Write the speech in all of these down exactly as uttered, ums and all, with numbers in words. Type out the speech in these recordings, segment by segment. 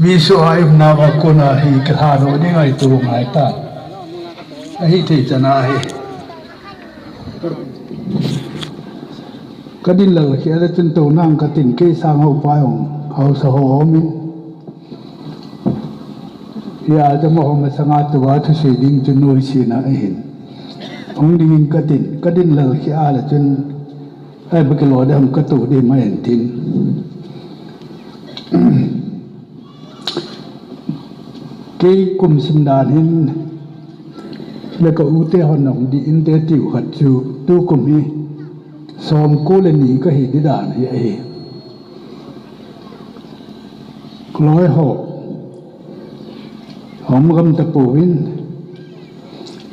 Jesu a iumna va kona hi ka tha lo ding ai tu ngai ta. Ahi thei chana hi. Ka din lal khi ala chun to nang ka tin kei sang ho pa yong hausa ho min. Ya jama ho ma sanga tu va thu si ding chu noi si na ahin. Hung ding in ka tin ka din lal khi ala chun Ai, ba kilo dam ka tu di mai en tin. Kei kum sim dan hin le ka u te hon nong di in te tiu khat chu tu kum hi som ko le ni ka hi di dan hi ahi. Loi ho. Hom gam ta pu win.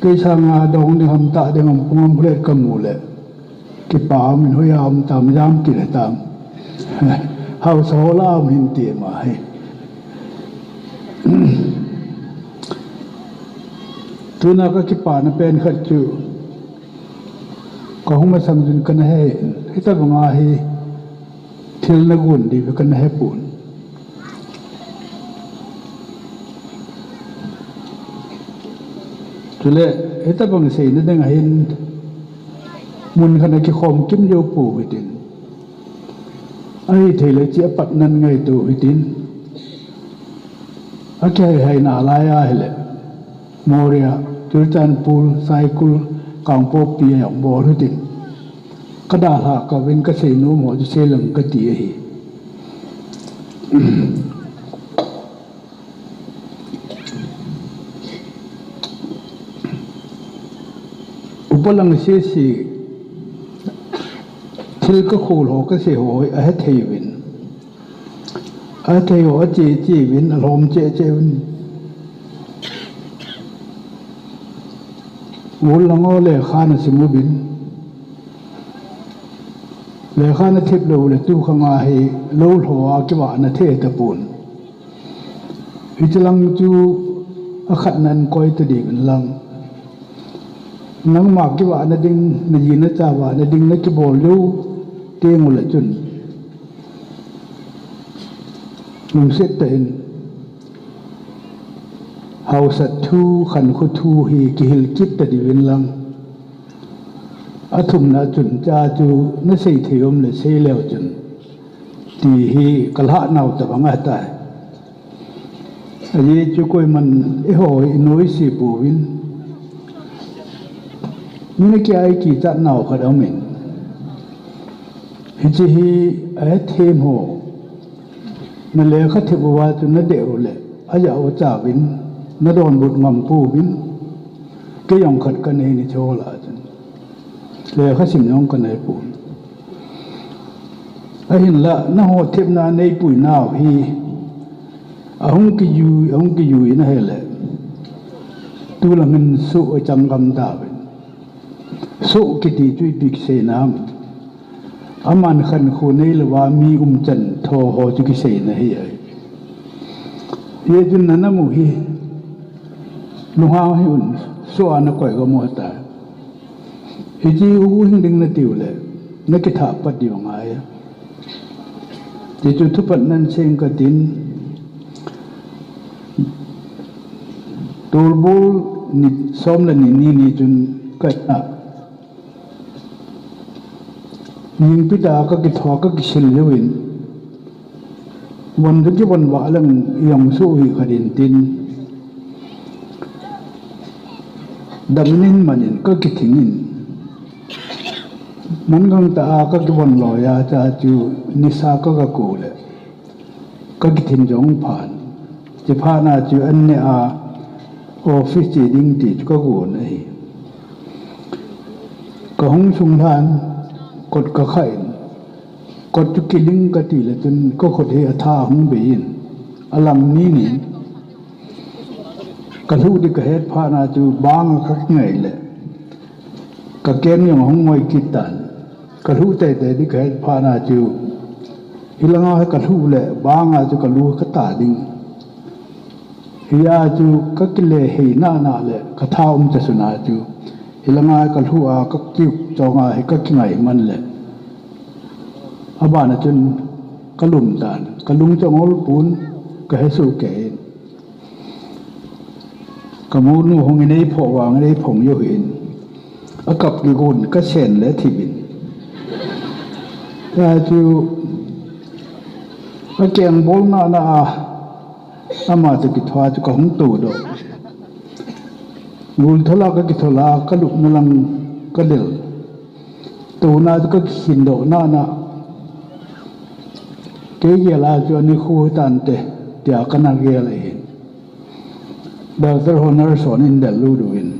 Kei sanga dong ding ham ta ding ham pung ham hule ka mu le. Kipa min hoiya um tam jam kile tam. Hausa ho la um hin ti ma hi. Tuna ka kipana pen khat chu ka hung masang jun kana he hita banga hi thil na gun di kana he pun. Chule hita bang seina ding ahin mun khat a kikhom kim jou pu hitin. Ahi thei le chi a pat nan ngai tu hitin. A kihai hai na lai a hile. Moria, Churachandpur, Saikul, Kangpokpi a bol hitin. Ka dalha ka vin ka sei nom ho chu sei lang ka ti ahi. Upa lang sese thil ka khol ho ka sei ho a he thei vin. A thei ho a che che vin, a lhom che che vin. Ul lang ho le khan a sim u vin. Le khan a thip lo le tu khang a hi lo lho a kiva na the ta pun. Hichi lang chu a khat nan koi ta di vin lang. Nangma kivahna ding, na ji na cha vahna ding na kibol jou teng u le chun. Lungset tah in. Hausat thu, khankho thu hi kihil kit ta diuvin lang. A thumna chun cha chu na sei thei um le sei leu chun. Ti hi ka lhah nau ta bang a tai. Ajeh chu koiman eiho i noise pouvin. Mina kia i kichat nau khat aumin. Hiche hi ahethem ho. Na lekha thep uva chu na deh u le. Ajah u chauvin. Na donbut ngam pouvin. Kei jong khat ka nei ni chol a chun. Lekha sim jong ka nei pon. Ahinla, nangho thepna neipui nau hi, ahung kijui, ahung kijui na hile. Tulam in soh i chang gam tauvin. Soh kiti chu ipi kisei nam. Aman khankho nei louva mi umchan tho ho chu kisei na hi ai. Hijeh chun na namu hi, lunghang hih un, soh a na koi gam u tai. Hiche u hing ding na tiu le, na kithah pat diu ngai. Hichu thupat nan seng ka tin, tolbol ni som le ni ni ni chun ka na. Jingpi ta ka kitho ka kisil jouvin. Von chu kivon vah leng i jong soh hi khat in tin. Dam in manin ka kithing in. Man gangtah a ka kivon loi a cha chu nisa ka ka ko le. Ka kithin jong phan. Chuphat na chu an ne a office che ding ti chu ka gon ahi. Ka hung sung lhan kot ka kha in. Kot chu kiling ka ti le chun ka khut hi atha hung bei in. Alang ni ni. Ka lhuh di ka het phat na chu bang a ka ngai le. Ka kem jong hung ngoi kit tan. Ka lhuh tei tei di ka het phat na chu. Hilanga ka lhuh le bang a chu ka lu ka ta ding. Hia chu ka kile hei na na le ka tha um cha suna chu. Hilanga ka lhuh a ka kiu chong a hi ka kingai man le. Abana chun ka lum tan. Ka lung chong ol pun. Ka hesoh kei in. Ka monu hung in eiphoh vang in eiphong jou hin. Akap kigon kasen le thip in. Tia chu akeng bol nana a ama chu kithua chu kahung toudoh. Gul thola kakithola kalupna lang kalel. Touna chu kakikhindoh nana. Kei gel a chu ani khu hitante, tia kana gel ahin. Doctor ho nurse hon in del lut uvin.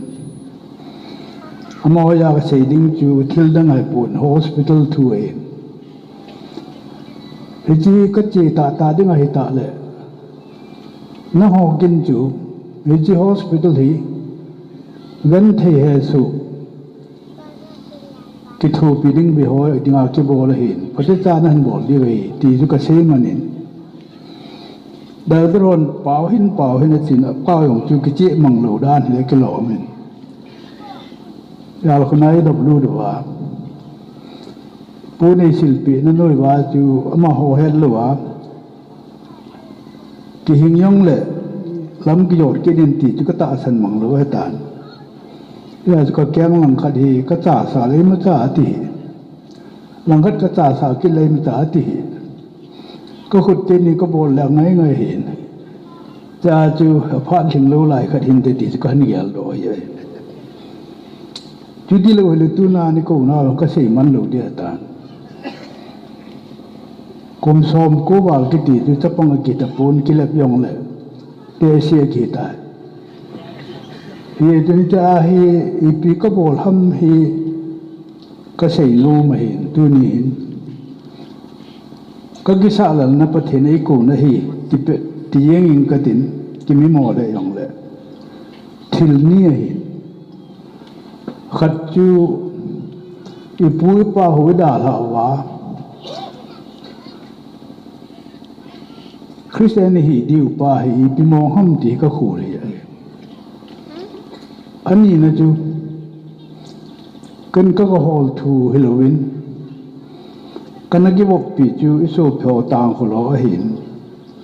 Amaho a kasei ding chu thil dang ahipon hospital thu ahin. Hiche kache tahtah ding ahitah le. Nangho kin chu, hiche hospital hi, genthei hesoh kithopi ding miho dinga kibol ahin, phatecha nahin bol diu ahi, ti chu kasei manin. Doctor hon pao hin, pao hin atin, apao jong chu kicheh mang lou dan hile kilom in. Jalkhun a eidop lut uva. Pu Neisilpeh na noi uva chu amaho het louva. Kihing jongle lam kijot kit in ti chu katahsan mang lou ahitan. Hia chu kakeng langkhat hi kachasa le imacha ati hi. Langkhat kachasa kit le imacha ati hi. Kakhut teni kabol le angai ngai hin. Cha chu aphat lhinglou lai khat hinte ti chu kahin geldoh ahi. Chuti lou hile tuna nikounaho kasei man lou ding ahitan. Kum somko val kiti chu chapang akitapon, kilep jongle tehse akitai. Hichun tia hi ipi kabol ham hi kasei nom ahin, tuni hin. Kakisahlalna Pathen eikouna hi, ti jeng inge katin, kimimo le jongle. Thil ni ahin. Khat chu ipu ipa ho idalhah uva. Christian ihi diu pa hi ipi mong ham ti kakhol ahi. Anina chu, ken ka, kahol thu hilouvin, kana kivoppi chu isopiho Tangkhul ho ahin.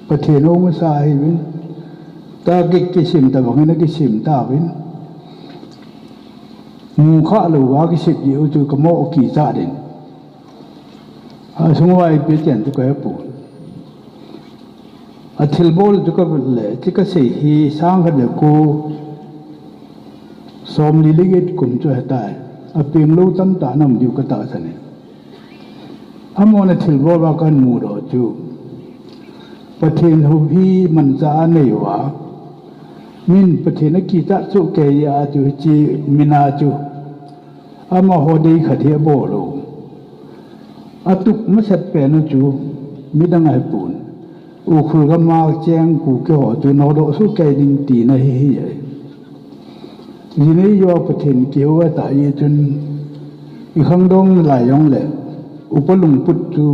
Pathen hou masa ahiuvin, tia ki, kisim tabang in akisim tauvin. Mukhah louva kisep jeh u chu kamo kichat in. Asung uva ipi chen chu kahepon. Athilbol chu kavet le, chu kasei hi sangkhat le ko somli le get kum chu ahitai. Apeng lou tamtah ana um diu katahsan e. Amahon athilbol uva kahin mudoh chu, Pathen hou hi manchah anei uva, min Pathen akichat sohkei a chu hiche mina chu amaho dei khat hi abol u. Atup masat pen u chu midang ahipon, Ukhrul gam a cheng Kuki ho chu nodoh sohkei ding tina hi ahi. Jinei joa Pathen kihou atah jeh chun, ikhangdong nalai jongle upa lungput chu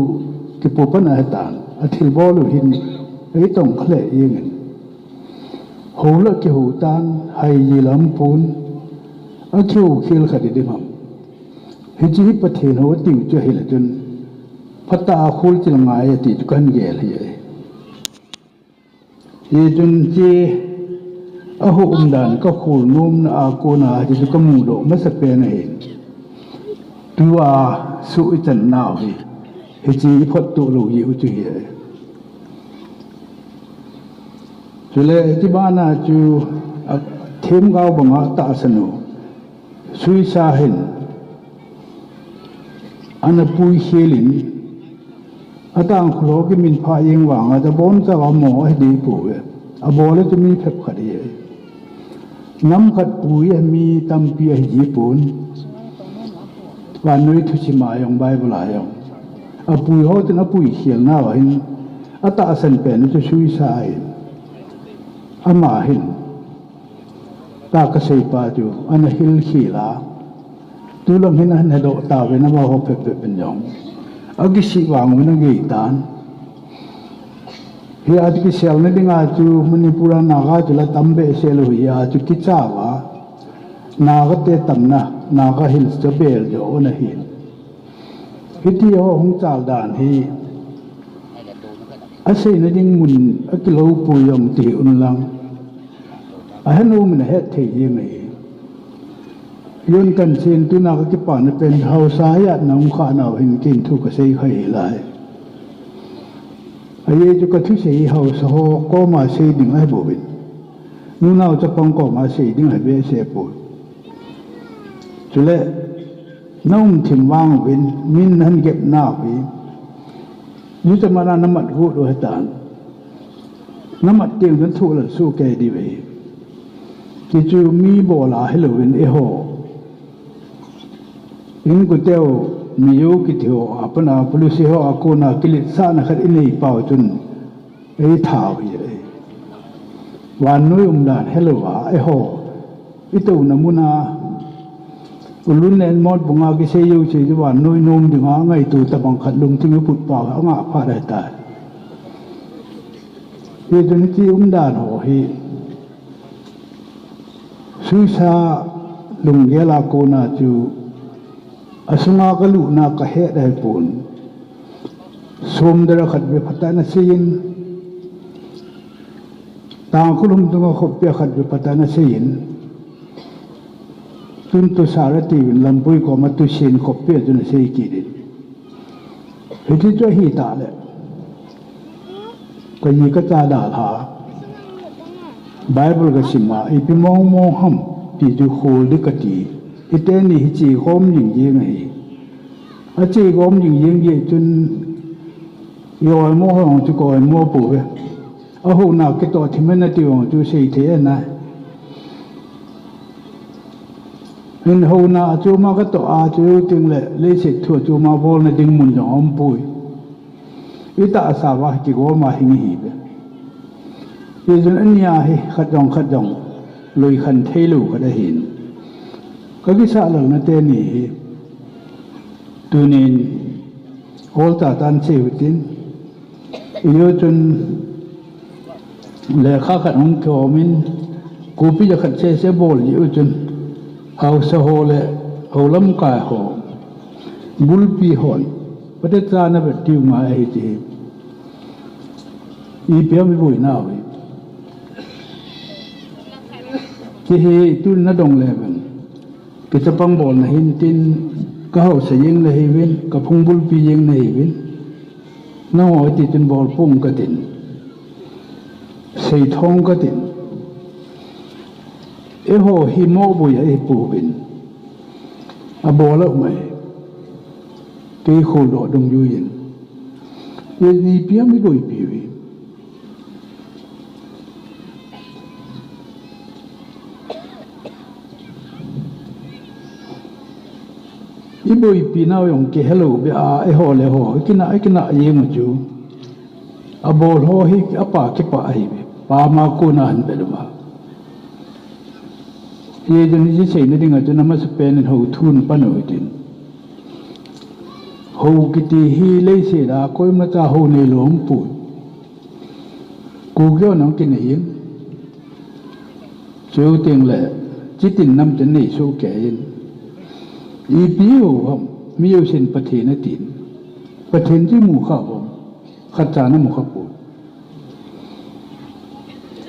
kipopan ahitan, athilbol u hin eitongkha lheh jengin. Hou la kihou tan, hai ji lam pon, akihou khel khat iding ham. Hiche hi Pathen hou atiu chu ahile chun, phatah a kholchil ngai ati chu kahin gel ahi. Hichun hiche ahou umdan kakhol nomna a kona hiche chu kamudoh masapen ahi. Tua soh ichan nau hi, hiche iphottoh lou jeh u chu ahi. Chule hiche bana chu, a, themgao banga tahsan u, suisa hin ana pui khel in, aTangkhul ho kiminphah jeng vanga abonchauva mo ahi deh pouve. Abol a chu mi phabep khat ahi. Nam khat pui a mi tampi ahi jipon. Vannoi thusim a jong, Bible a jong, apui ho chun apui khel nauva hin atahsan pen chu suisa ahi. Ama hin, tua kaseipa chu ana hilkhel a, tulang hin ahin hedoh tauvin amaho phabep in jong akisih vang uvin ageitan. Hia chu kiselna dinga chu Manipur a Naga chu la tam behseh lou, hia chu kichauva Naga te tamna, Naga Hills chu abel jo u ahin. Hitiho hung chal dan hi Aseina ding mun akilou poi jong ti unlang, ahet nom in ahet thei jeng ahi. Jon Kanchen tuna kakipana pen haosa a jat na um kha nau hin kin thu kasei kha hilai. Ajeh chu kathusei haosa ho koma sei ding ahi bouvin, nunao chapang koma sei ding ahi behseh poi. Chule naum thim vang uvin, min nahin gep nau hi, jucha mana namat got u ahitan. Namat teng nathuh lal soh kei diu ahi. Tichu mi bol a hilouvin eiho inkote u, miyou kiti ho, apat a policy ho a kona kiletsahna khat inei pau chun eitha u ahi. Vannoi umdan helouva eiho itouna muna ulun nen mot bunga kisei jouse chu vannoi nom dinga ngaito tabang khat lungthim iput pau angah phat ahitai. Hichun hiche umdan ho hi suisa lunggel a kona chu asunga kalutna kahet ahipon, Somdal a khat ve phatah in aseiyin, Tangkhul hung dunga khoppi a khat ve phatah in aseiyin, tun Tusar atiuvin Lampui koma Tusen khoppi a chun asei kit in. Hiti chu ahitah le kaji kacha dalha, Bible kasima, ipi mong mong ham ti chu khol ding kati. Hiteni hi chekhom jing jeng ahi. Achekhom jing jeng jeh chun ioimo ho chu kaoimo pouve. Ahouna kitoh thim hen ati jong chu seithei anai. Hin houna achoma katoh a chu tengle leiset thu achoma bolna ding mun jong aumpoi. Itahsa uva kigoma hing ihiuve. Hijeh chun ania hi khat jong khat jong loikhen theilou khat ahin, kakisah lalna teni hi tunin olcha tan sei utin, ijou chun lekha khat hung kiomin, kopi ja khat sese bol jeh u chun, haosa ho le hou lamkai ho, bulpi hon phatechan avet diu ngai ahi ti hi ipi ham iboinau hi. Ti hi tun nadong leuvin, kichapang bolna hintin, kahaosa jeng nahiuvin, kaphung bulpi jeng nahiuvin, nangho hiti chun bolpung katin, seithong katin, eiho hi mohboi ahipouvin, abol a um ahi. Kei kholdoh dungjuiyin, ipi ham iboipiu hi. Iboipi nau jong kihelou beh a, eiho le ho ikinah, ikinah jeng u chu, abol ho hi apa kipah ahiuve, pama kona ahin vet uva. Hijeh chun hiche seina dinga chun amasapen in hou thu napan u hitin. Hou kiti hi leiset a koimacha hou neilou aumpoi. Kuki hon jong kinei in, chuteng le chitin namtin nei soh kei in, ipi hou ham, mi jousen Pathen atin, Pathen chu imu kha uvam? Khatcha namu khapoi.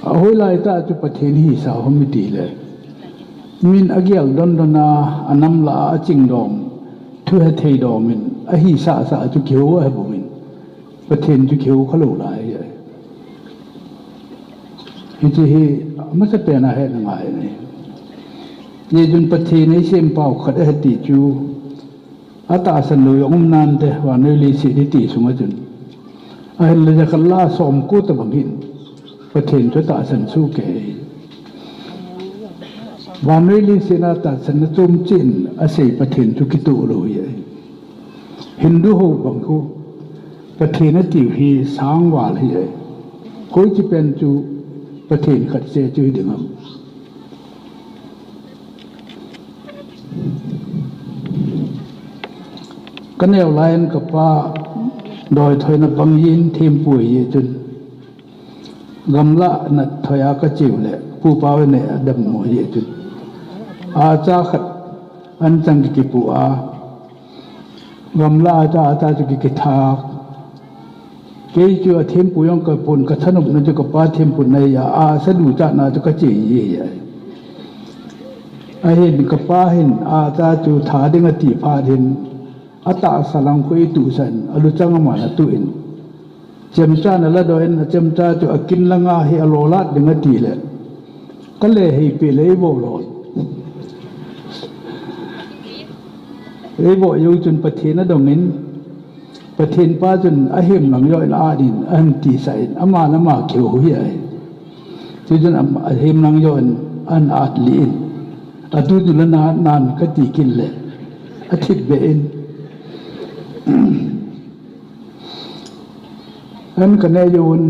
Ahoilai tah chu Pathen ihisah u ham itile, min agel don don a, anam lah a aching dom, thu hethei dom in ahisah sah chu kihou ahi bouvin, Pathen chu kihou khalou lai ahi. Hiche hi amasapen a hetna ngai ahi. Hijeh chun Pathen eisempau khat ahi ti chu atahsan lou jong um nante, vannoi leiset hiti sunga chun. Ahinla jakhat lah a somko tobang hin Pathen chu atahsan soh kei. Vannoi leiset a tahsanna chom cheh in asei Pathen chu kitoh lou ahi. Hindu ho bang khu Pathen atiu hi sangval ahi. Koiche pen chu Pathen khat seh chu hiding ham? Kaneo laiyin kapa doithoina pang jin thempui jeh chun, gamlah nat thoi a kache u le pupa ve ne adammo jeh chun, acha khat anchang kikipu a, gamlah acha, acha chu kikithak. Kei chu athempu jong kapon, kathanopna chu kapa thempuna ahi a, asa duchatna chu kache ji ahi. Ahin kapa hin acha chu tha ding ati phat hin, atahsa lang khu eituhsah in, aluchang aman atuh in, chemcha ana ladoh in, achemcha chu akin langa hi alolat ding atile, kale heipeh le eivoh lon. Eivoh jou chun Pathen adongin, Pathen pa chun ahem lang joh in aat in, ahin tisah in, aman ama kihou hi ahi. Chuchun am-, ahem lang joh in, ahin at lih in, atu chu la na, nan kati kit le, athipbeh in. An kaneh jouvin,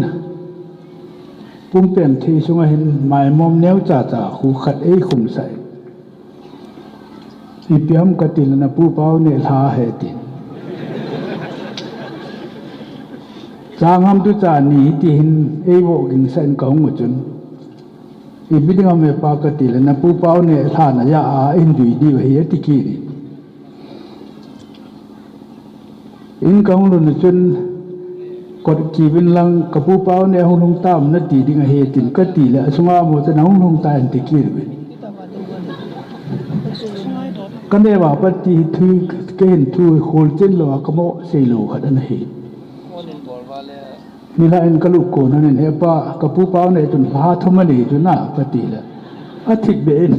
pumpen thei sunga hin maimom neocha cha khu khat eikhumsah in, ipi ham katile, napu pao neh lha ahi tin. Chang ham tucha ni hiti hin eivoh gingsah in kahung u chun, ipi ding ham hepa katile, napu pao neh lha na ja a, ahin jui diu ahi ati kit in. In kahung lhun u chun, kot kiuvin lang, kapu pao neh ahung lhung tam nati ding ahi tin katile, asunga mo chun ahung lhung tai ati kit uvin. Kaneo a pat ti thu, kahin thu kholchen lou a, kamo sei lou khat ana hi. Nilhah in kalup kon in, hepa, kapu pao neh chun lha thum anei chu na, katile, athipbeh in.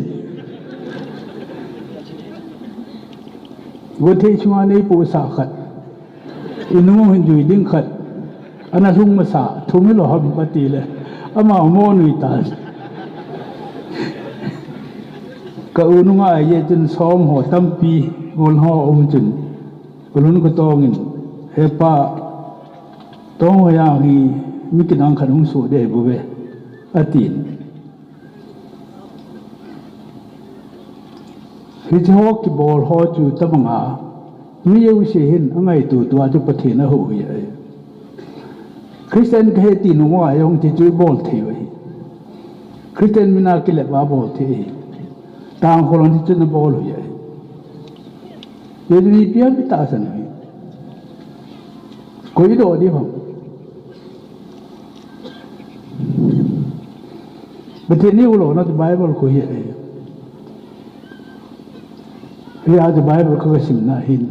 Vothei sunga neipohsah khat, inung hin jui ding khat, ana lhung masa, thum hilou ham katile, ama mo nui tan. Ka u nunga ahi jeh chun som ho tampi, gol ho um chun, kalung katong in, hepa, tong ho jong hi mi kidang khat hung soh ding ahi bouve, atin. Hiche ho kibol ho chu tobanga mi jouse hin angaito tua chu Pathen ahou hi ahi. Christian kahi ti nunga jong hiche chu ibol thei u ahi. Christian mina kilep a bol thei ahi. Tangkhul hon hiche chu nabol u ahi. Hiche chu ipi ham itahsan u ahi. Koi idoh diu ham. Pathen in eiho louna chu Bible khu hi ahi. Hia chu Bible ka, kasimna hin,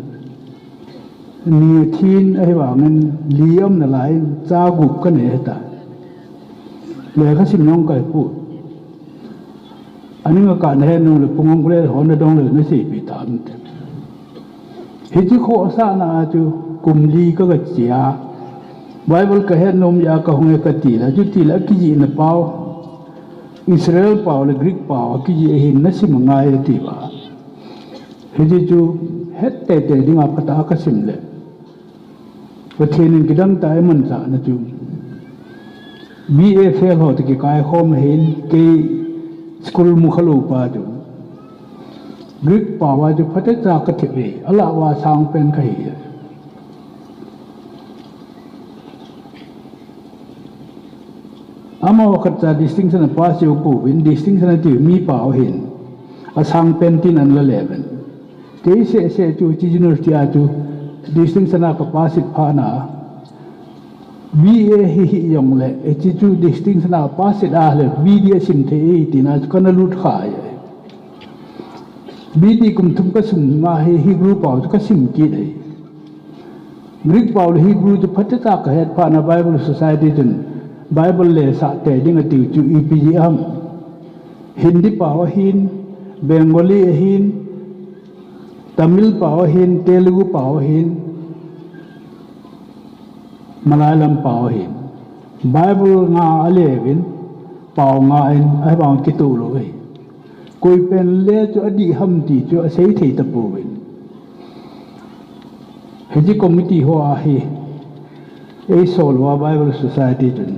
ni thin ahivangin li aum nalai in, cha gup kanei ahitai. Lekha sim jong kahipoi. Aning akah nahet nom le, pung hung le, hon nadong le, naseipeh tam te. Hiche khohsahna a chu kum li ka, kache a, Bible kahet nom jeh a kahung e katile, chutile akijihna pao, Israel pao le Greek pao akijih ahin, nasim angai atiuva. Hiche chu het teitei dinga phatah a kasim le, Pathen in kidang tah a eimanchahna chu, B A fail ho toh kikaikhom ahin, kei school mukhalou pa chu, Greek pao a chu phatecha kathip e, alah uva sangpen kahi e. Amaho khatcha distinction a pass jou pouvin, distinction atiu mi pao ahin, asangpen tin ana la le uvin. Kei sehseh chu hiche university a chu distinction a ka pass it phat na, B A hi, hijongle, hiche chu distinction a pass it a le, B D asim thei e tina chu kana lut kha e. B D kum thum kasim ma hi, Hebrew pao chu kasim kit e. Greek pao le Hebrew chu phatecha kahet phat na, Bible Society chun Bible lesah tei ding atiu chu ipi jeh ham. Hindi pao ahin, Bengali ahin, Tamil pao ahin, Telugu pao ahin, Malayalam pao ahin. Bible nga ale uvin, pao nga in, ahivang kitoh lou ahi. Koi pen le chu adih ham ti chu asei thei tapouvin. Hiche committee ho ahi, eisol uva Bible Society chun,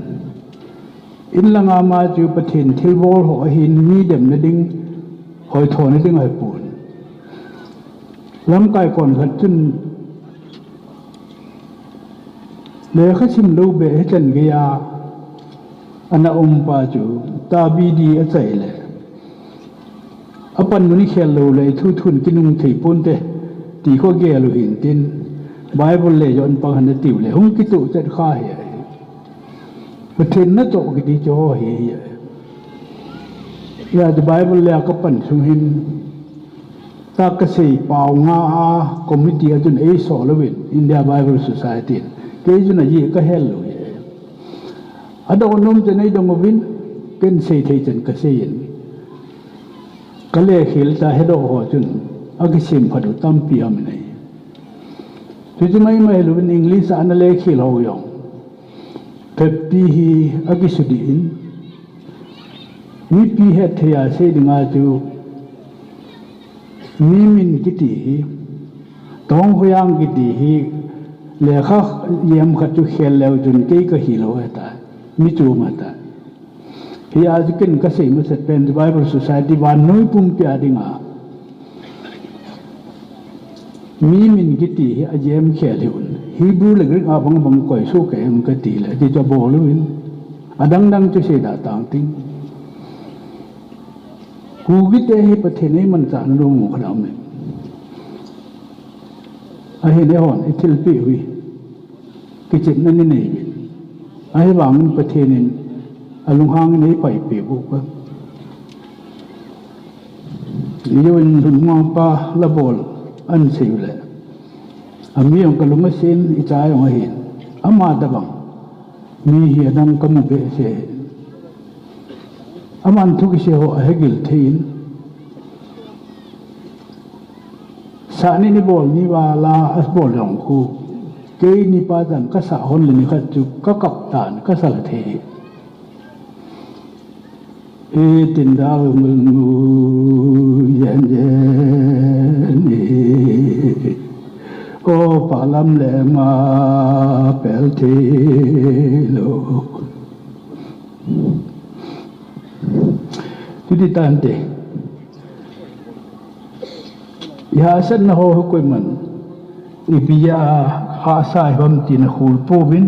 in langa ma chu Pathen thilbol ho ahin, mi demna ding, hoithona ding ahipon. Lamkai konkhat chun lekha sim lou beh hichan geiya ana um pa chu, ta B D achai le, apanmun ikhel lou le, ithuthun kinung thei ponte, ti khu agel u hin tin, Bible le jon pang hen atiu le, hung kitoh chet kha hi. Pathen natoh kiti chu ho hi hi. Hijeh a chu Bible le a kapan sung hin, ta kasei pao nga a committee a chun eisol uvin, India Bible Society in. Kei chun ajeh kahel lou hi. Adoh nom chan eidong uvin, ken sei thei chan kasei in. Kale khel ta hedoh ho chun, akisem phat u tampi aum in ahi. Chuchu maimai hilouvin English a ana le khel ho jong phabep hi akisudih in, mipi hetthei a sei dinga chu, mi min kiti hi, Tongkhoyang kiti hi, lekha jem khat chu khel leu chun kei kahilou ahitai, mi chom ahitai. Hijeh a chu ken kasei masat pen chu Bible Society vannoi pumpi a dinga mi min kiti hi ajem khel hih un. Hebrew le Greek a bang bang koi soh kei em kati le, ti chu abol uvin. Adang dang chu sei da tang ting. Kukite hi Pathen eimanchahna nom u khat aume. Ahin eihon ithilpeh u hi kichepna inei uvin. Ahivangin Pathen in alunghang in eipaipeh u ka. Ijou in lungmong pa la bol ahin sei u le, ami jong kalung asen, icha jong ahin. Ama tabang mi hi adang kamu behseh hi. Aman thu kisei ho ahegil thei in. Sahni ni bol ni vala abol jong khu, keini pa chan kasah hon le nikhat chu kakap tan, kasal thei hi. Itin dal ngul ngul jen jen ni. O pa lam le ma pel thei lou. Chuti tante. Ihahsatna ho hi koiman ipi a hahsa hih ham ti nakhol pouvin,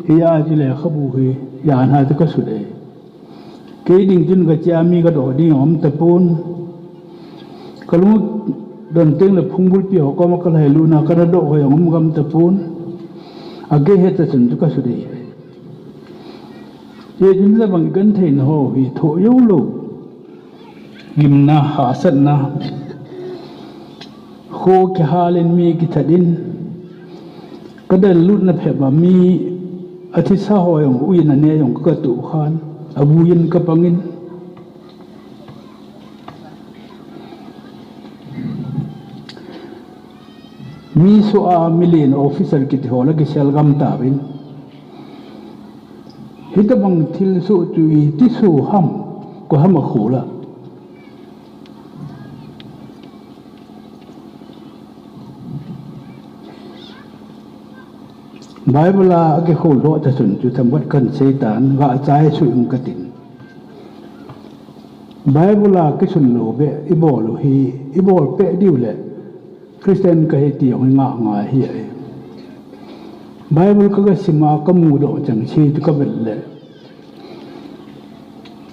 hijeh a chu lekhabu hi jan ha chu kasut e. Kei ding chun kache a mi kadoh ding aum tapon. Kalung don teng le phungbulpi ho koma kalhailutna kana doh ho jong um gam tapon. Akei heta chun chu kasut e. Hijeh chun tabang igentheina ho hi thoh jou lou. Gimna, hahsatna. Kho kihal in, mi kithat in. Kadel lutna phabep a mi athisa ho jong uiyin ane jong katuh khan. Avuiyin kapangin. Mi soh a milen officer kiti ho la kisel gam tauvin. Hitabang thilsoh chu iti soh ham, koi ham akhol a. Bible a akikholdoh ta chun chu themkhat kahin seitan, gachai suh inge katin. Bible a kisun lou beh ibol u hi, ibol peh diu le Christian kahi ti jong hi ngah ngai ahi. Bible kaga sim a kamudoh chengse chu kavet le,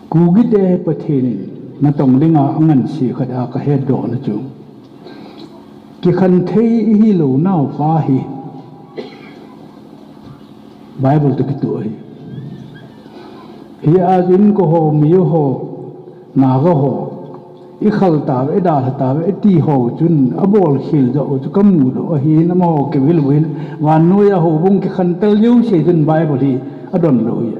Kukite hi Pathen in natong dinga anganse khat a kahetdohna chu, kikhenthei ihilou nau pa hi Bible toh kitoh ahi. Hijeh a chu inko ho, Mizo ho, Naga ho, ikhel tauve, idalha tauve iti ho chun abolkhel joh u chu kamudoh ahin, amaho kivil uvin, vannoiya houbung kikhentel jouse chun Bible hi adonlou ahi.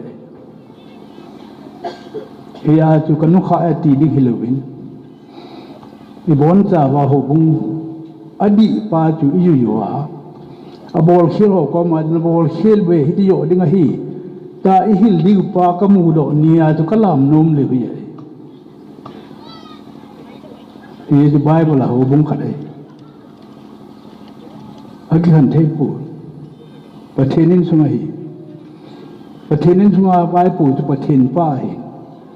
Hijeh a chu kanukhah e ti ding hilouvin, ibonchauva houbung adihpa chu ijuiju a, abolkhel ho koma nabolkhel uve hiti joh ding ahi, tia ihil diu pa kamudoh nia chu kalam nom lheh uve. Hichu Bible a houbung khat ahi. Akikhenthei poi. Pathen insunga hi, Pathen insunga vaipui chu Pathen pa ahi.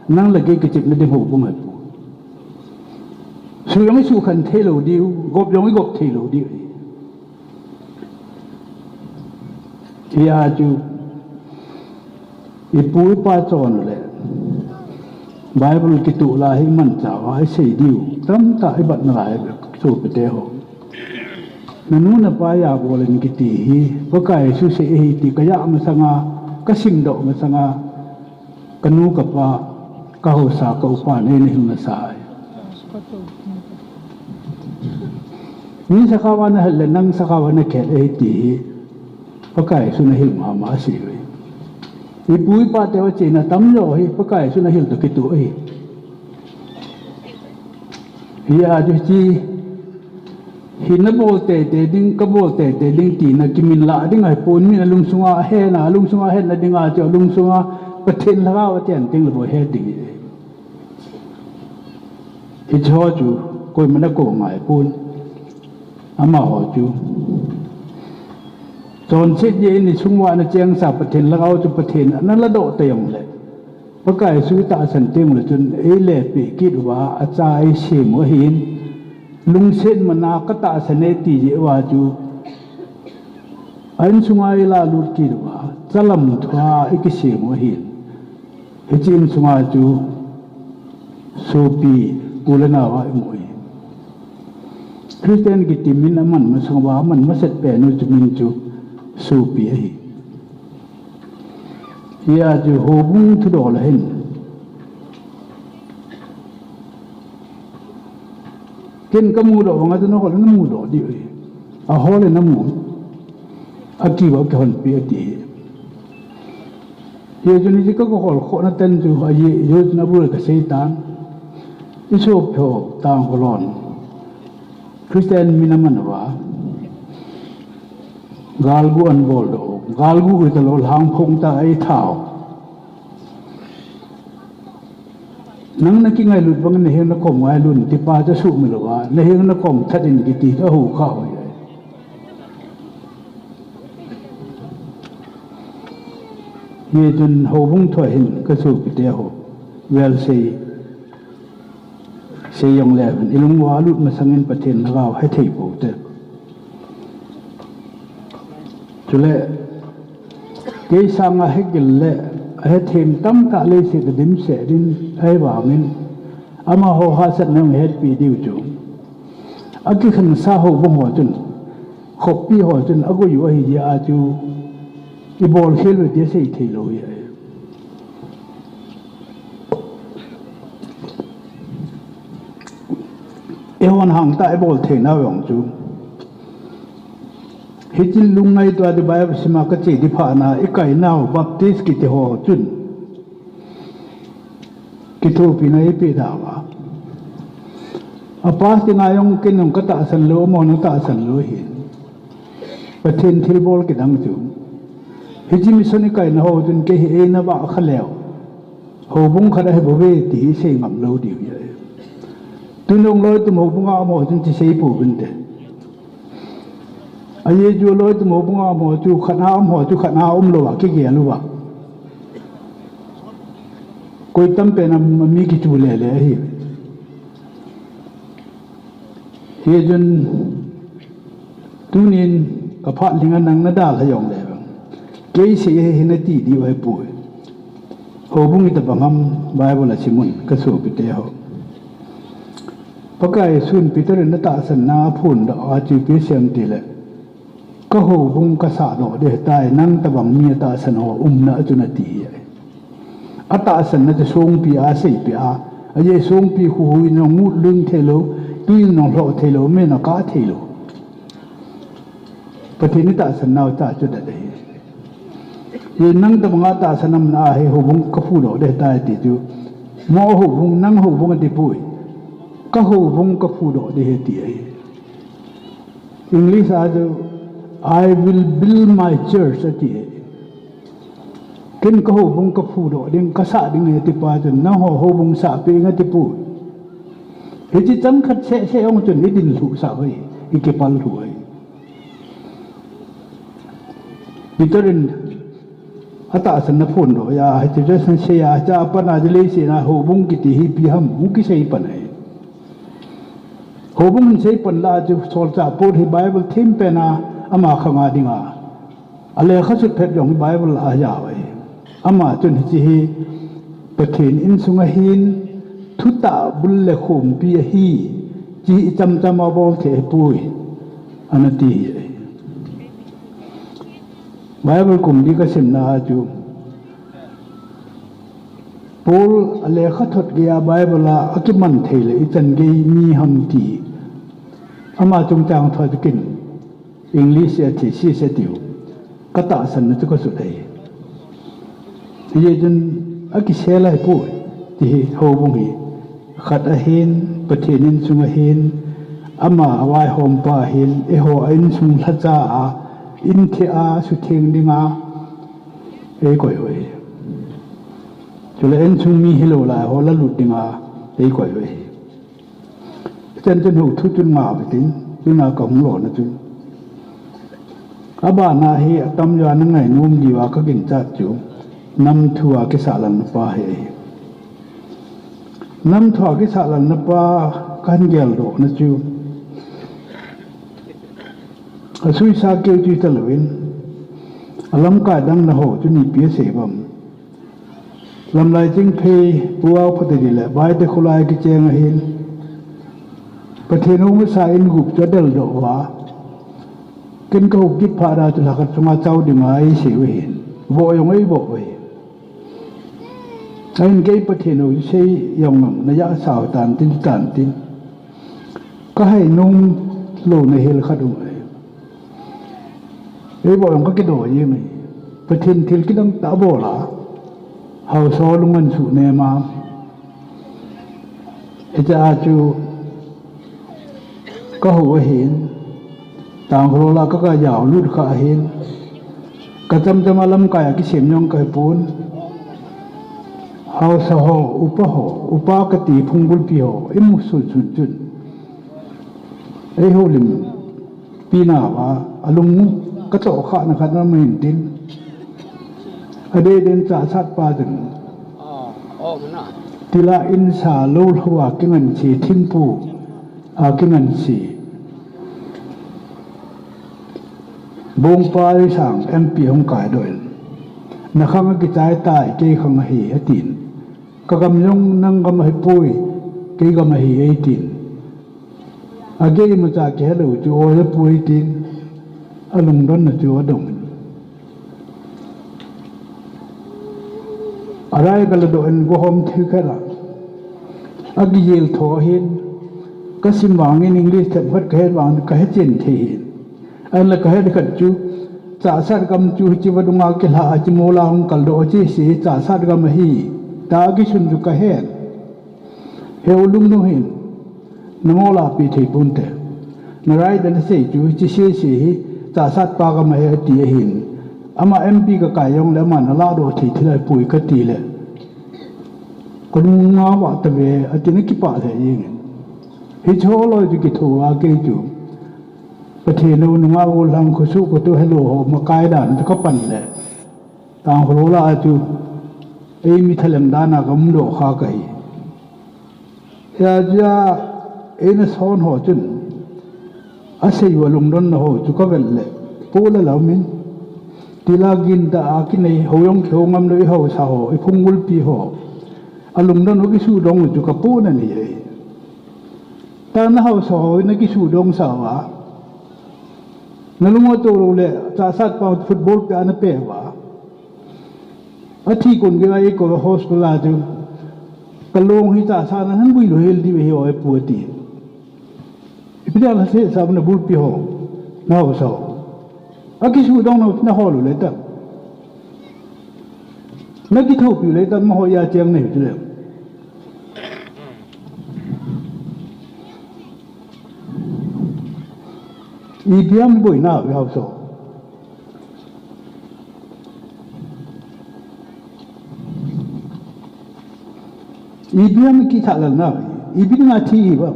Nang le kei kichepna ding houbung ahipoi. Suh jong isuhkhen theilou diu, gop jong igop theilou diu ahi. Hijeh a chu ipu ipa chon u le Bible kitoh lai hi imanchauva isei diu tamtah ibat nalai, sopite ho. Nanu napa jabol in kiti hi Pakai Jesu sei ahi ti kajah masanga, kasimdoh masanga, Kanu kapa, kahaosa, kaupa, neina hilna sa. Min sakhaova nahel le nang sakhaova nakihel ahi ti hi Pakai Jesun ahil mama asei uve. Ipu ipa te acheina tamjo hi Pakai Jesun ahil toh kitoh ahi. Hia chu chi, hi nabol teitei ding, kabol teitei ding tina kiminlah ding ahipon, min alungsunga ahena, alungsunga ahetna dinga chu alungsunga Pathen Lhagao aten ding le bou het ding ahi. Hicheho chu koiman akou ngai pon. Amaho chu chonset jeh in isung uva ana chengsa Pathen Lhagao chu Pathen in ana ladoh tei jongle, Pakai Jesu itahsan teng le chun eilepeh kit uva, acha eisem u ahin, lungset mana katahsan e ti jeh uva chu a insunga eilalut kit uva, chalam thua ikisem u ahin. Hiche insunga chu sopi u le nao a imu ahi. Christian kiti min aman masang uva, aman maset pen u chu min chu sopi ahi. Hia chu houbung thudol ahin. Ken kamudoh banga chu nahol le namudoh diu ahi. Ahol le namu. Akiva kihonpi ati. Hia chu ni chu kakihol khohna ten chu ahi, hia chu nabul kasei tan. Isopi ho Tangkhul hon Christian min aman uva, galgu ana boldoh u. Galgu hitalou, lhangphong tah a eithau. Nang nakingailut bangin nahenga nakom ngailut in tipa chu asuhmil uva, nahenga nakom that in kiti chu ahou khah u ahi. Hichun houbung thu ahin kasopite ho. Vel sei, sei jongle hin ilung uva alut masangin Pathen Lhagao hethei pou te. Chule, kei sanga hegil le ahethem tamtah leiset a dimset in ahivangin, amaho hahsatna jong hetpi diu chu, akikhensa houbung ho chun, khoppi ho chun agoi u ahi jeh a chu, ibolkhel u ti asei theilou ahi. Eihon hangtah ibol theinau jong chu, hiche lungngaito a di Bible sima kache di phatna ikainau Baptist kiti ho chun kithopina eipeh dauva, apass dinga jong ken jong katahsan lou, amahon atahsan lou ahin. Pathen thilbol kidang chu, hiche mission ikaina ho chun kei hi eina vah kha leu, houbung khat ahibouve ti hi sei ngam lou diu ahi. Tun jong Loitum houbunga um ho chun ti sei pouvinte. Ajeh chu Loitum houbunga um ho chu khatna um ho chu khatna umlouva kigel uva, koi tampen a mi kichu lele ahi. Hichun tunin kaphat linga nang nadalha jongle vang, kei sei ahi nati diu ahipoi. Houbung itobang ham Bible a simun kasopite ho. Pakai Jesun Peter in atahsanna aphondoh a chu ipi asei em tile, kahoubung kasahdoh ding ahitai, nang tobang mi atahsan ho umna a chun ati ahi. Atahsanna chu songpi a aseipeh a, ajeh songpi khuhui in jong mut ling theilou, twi in jong lhoh theilou, mei in akah theilou. Pathen itahsan nau cha chu det ahi. Nang tobanga tahsan umna ahi, houbung kaphudoh ding ahitai ti chu, mo houbung, nang houbung atipoi. Kahoubung kaphudoh ding ahi ati ahi. English a chu, I will build my church ati ahi. Ken kahoubung kaphudoh ding, kasah ding ahi atipa chun, nangho houbung sahpeh inge atipoi. Hiche chang khat seh seh jong chun idin lhuhsah u ahi, ikipal lhuh u ahi. Peter in atahsanna phondoh a, hiche chu asei a, chua pat a chu leiset a houbung kiti hi ipi ham hung kisei pan ahi. Houbung hin sei pan lah a chu solchah Paul hi Bible thempen a ama khanga dinga alekha sut phet jong hi Bible a ajao ahi. Ama chun hiche hi Pathen insung ahin, thutah bul le khompi ahi, hiche ichamcham a bol thei ahipoi, anati ahi. Bible kum li kasimna a chu, Paul a lekha thot geiya Bible a akiman thei le ichan gei mi ham ti ama chungchang thot kin English a thesis a tiu ka tahsan na chu ka sut ahi. Hijeh chun akisel ahi poi ti hi houbung hi khat ahin, Pathen insung ahin, ama a vaihompa ahin, eiho a insung lhacha a, inthih a, sutheng dinga, eikoi u ahi. Chule insung mi hilou lai ho lalut dinga, eikoi u ahi. Chen chen ho thu chun ngah utin, tuna kahung lona chun. Abana hi atam joa na ngainom diuva ka ginchat chu, namthua kisahlalna pa hi ahi. Namthua kisahlalna pa kahin geldohna chu, asuisa keu chu talouvin, alamkai dang na ho chu nipi asei uvam. Lamlai Chingphei, Pu Auphateni le Baite Kholai kicheng ahin. Pathen hou masa in gup chu adeldoh uva. Ken kahou kit phat a chu lhakhat chunga chao dinga eisei u ahin. Voh jong eivoh u ahi. Ahin kei Pathen hou sei jong jong najah sao tan tin tan tin. Kahai nom louna hel khat um ahi. Eivoh jong kakidoh jeng ahi. Pathen thil kidang tah bol a, haosa lungngan suh nema. Hichea chu kahou ahin, Tangkhul a kaka jaolut kha ahin, kachamcham a lamkai a kisem jong kahipon. Haosa ho, upa ho, upa kati phungbulpi ho imu sunsun chun, eihoulimpi nauva alung katohkhahna khat na um intin, adeh din Chahsatpa chun, tila insa lou lhou a kinganse, thingpu a kinganse, Bongpa Reisang MP hung kaidoh in, nakhang akichai tai, kei khang ahi atin, kagam jong nang gam ahipoi, kei gam ahi eitin, agei imacha kihelou chu oi apoi tin, alungdonna chu adongin. Arai kaladoh in gohom thei khat a, akijel tho ahin, kasim vangin English themkhat kahet vangin kahechen thei hin. Ahinla kahet khat chu, Chahsat gam chu hiche vadunga kilha a hiche mola hung kaldoh a chese Chahsat gam ahi, tia kisun chu kahen. Heu lungdong hin, namol a pe thei ponte. Narai dan asei chu hiche sese hi Chahsatpa gam ahi ati ahin. Ama MP kakai jongle aman aladoh thei thil ahipoi katile, kalunga vah tave atin akipah lheh jengin. Hicheho loi chu kithouva kei chu, Pathen hou nungah golhang khosuh khoto helou ho makai dan chu kapan le, Tangkhul a chu eimi thalheng dan a kaumdoh kha kahi. Hijeh a eina son ho chun asei uva lungdonna ho chu kavet le, Paul a la umin, tila gintah a kinei ho jong kihou ngamlou, ihaosa ho, iphungbulpi ho, alungdon u kisuhdong u chu kapohnat ahi. Tua nahaosa ho nakisuhdongsah uva, nalung atoh loule Chahsatpa football pia napeh uva, athi kon geiya eikou hospital a chu, kalong hi Chahsat nan builou hel diu ahi o epu ati. Ipi dia nasehsah u nabulpi ho, nahaosa ho, akisuhdong nau nahol u le ta, nakithoupiu le ta, amaho a cheng nahiu chule, ipi ham boina u haosa ho, ipi ham kisahlalna, ipi dinga thi hiuvam,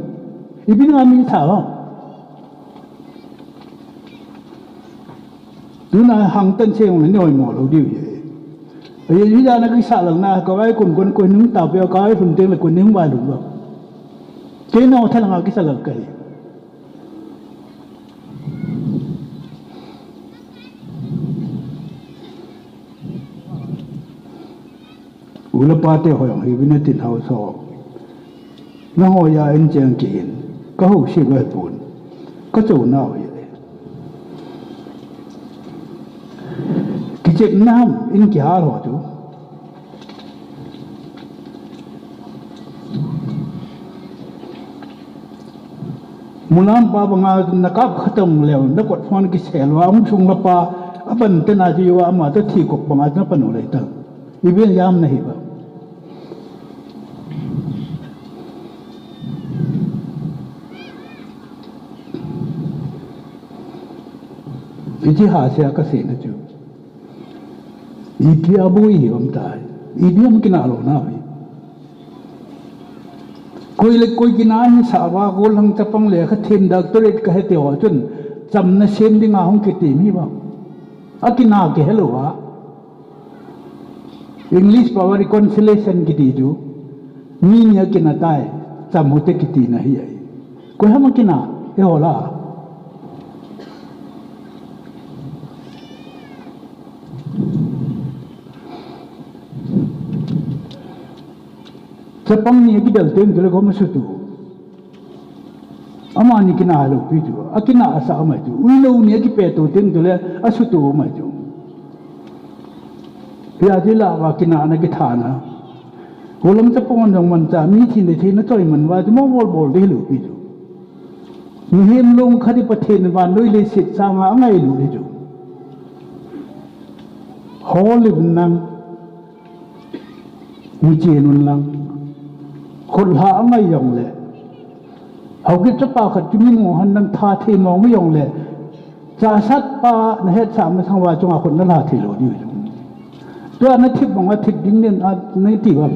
ipi dinga mi tha uvam. Tuna hangtan seng le noimo lou diu ahi. Ajeh chu hijeh a nakisahlalna kavai kon kon koi nung tapia, kavai lhun tengle koi nung vailhun uvam. Kei nao thalheng a kisahlal kahi. U le pate ho jong hiuvin natin haosa ho, nangho a incheng kihin, kahouset u ahipon, kachounau ahi. Kichepna ham in kihal ho chu, Mulam pa banga nakap khat a um leu, nakot phone kisel uva, um sung lapa, aban tena ji uva, ama ta thi kop banga na pan u lei ta. Iben jam nahi ba. Iti ha se a ka se na chu. Ipi a boi hi um tai. Ipi um kina lo na hi. Koi le koi kina hi sa ba, golhang chapang le ka them doctorate ka he te ho chun, chamna sem dinga hung kiti mi ba. A kina ke hello ba. English pa reconciliation kiti chu, mi ni a kina tai, cham u te kiti na hi ai. Koi ham a kina, e hola. Chapang ni a kidal teng tule koma sutu. Amani kina lo pi chu, a kina a sa amai chu. Uilou ni a kipe to teng tule a sutu amai chu. Pia ji la va kina na kithana. Golhang chapang jong man cha mi thi ne thi na choi man va chu mo bol bol de lo pi chu. Mihem long khadi Pathen van noi le sit sanga angai lo de chu. Holim nang. Ni chenun lang. Khut lha angai jong le. Haokip chapa khat chu mi mo han nang tha thei mo ngai jong le. Chasat pa na het sa ma sang va chunga khut na lha thei lo di. Tua na thip bang a thip ding nen a na ti va.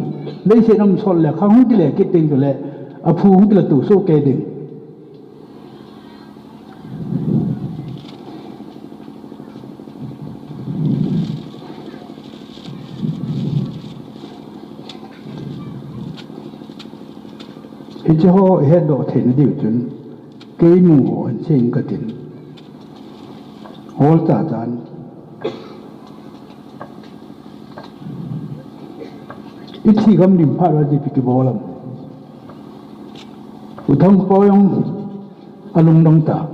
Lei se nam sol le khang hung ti le kit ding le. A phu hung ti le tu so ke ding. Hiche ho i hetdoh theina diu chun, kei mu ho an sei in ka tin. Hol cha chan. I thi gam dim phat uva ji pi kibol am. U Thang Poi jong a lungdong ta.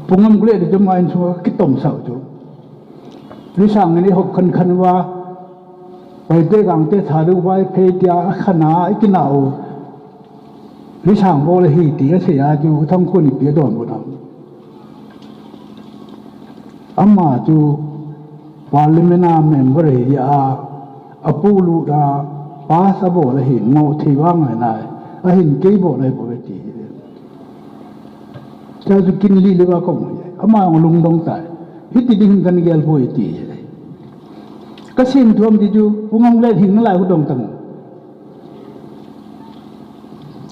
Pungam kule de jom a in sunga kitom sau chu. Ri sang ni hop khan khan uva. Paite Gangte Thadou Vaiphei tia a khana i kina u. Ri sang bol ahi ti a sei a chu Thang Khun ipi a don u nam. Ama chu Parliament a member hi a, a pulu da, pass a bol ahi, ngo thei vang ngai nai, ahin kei bol ahi bol ti. Cha chu kin li le va kong hi, ama ong lungdong tai. Hiti ding hin kan gel boi ti. Ka sin thuam ti chu, pungam le hing lai hu dong tang.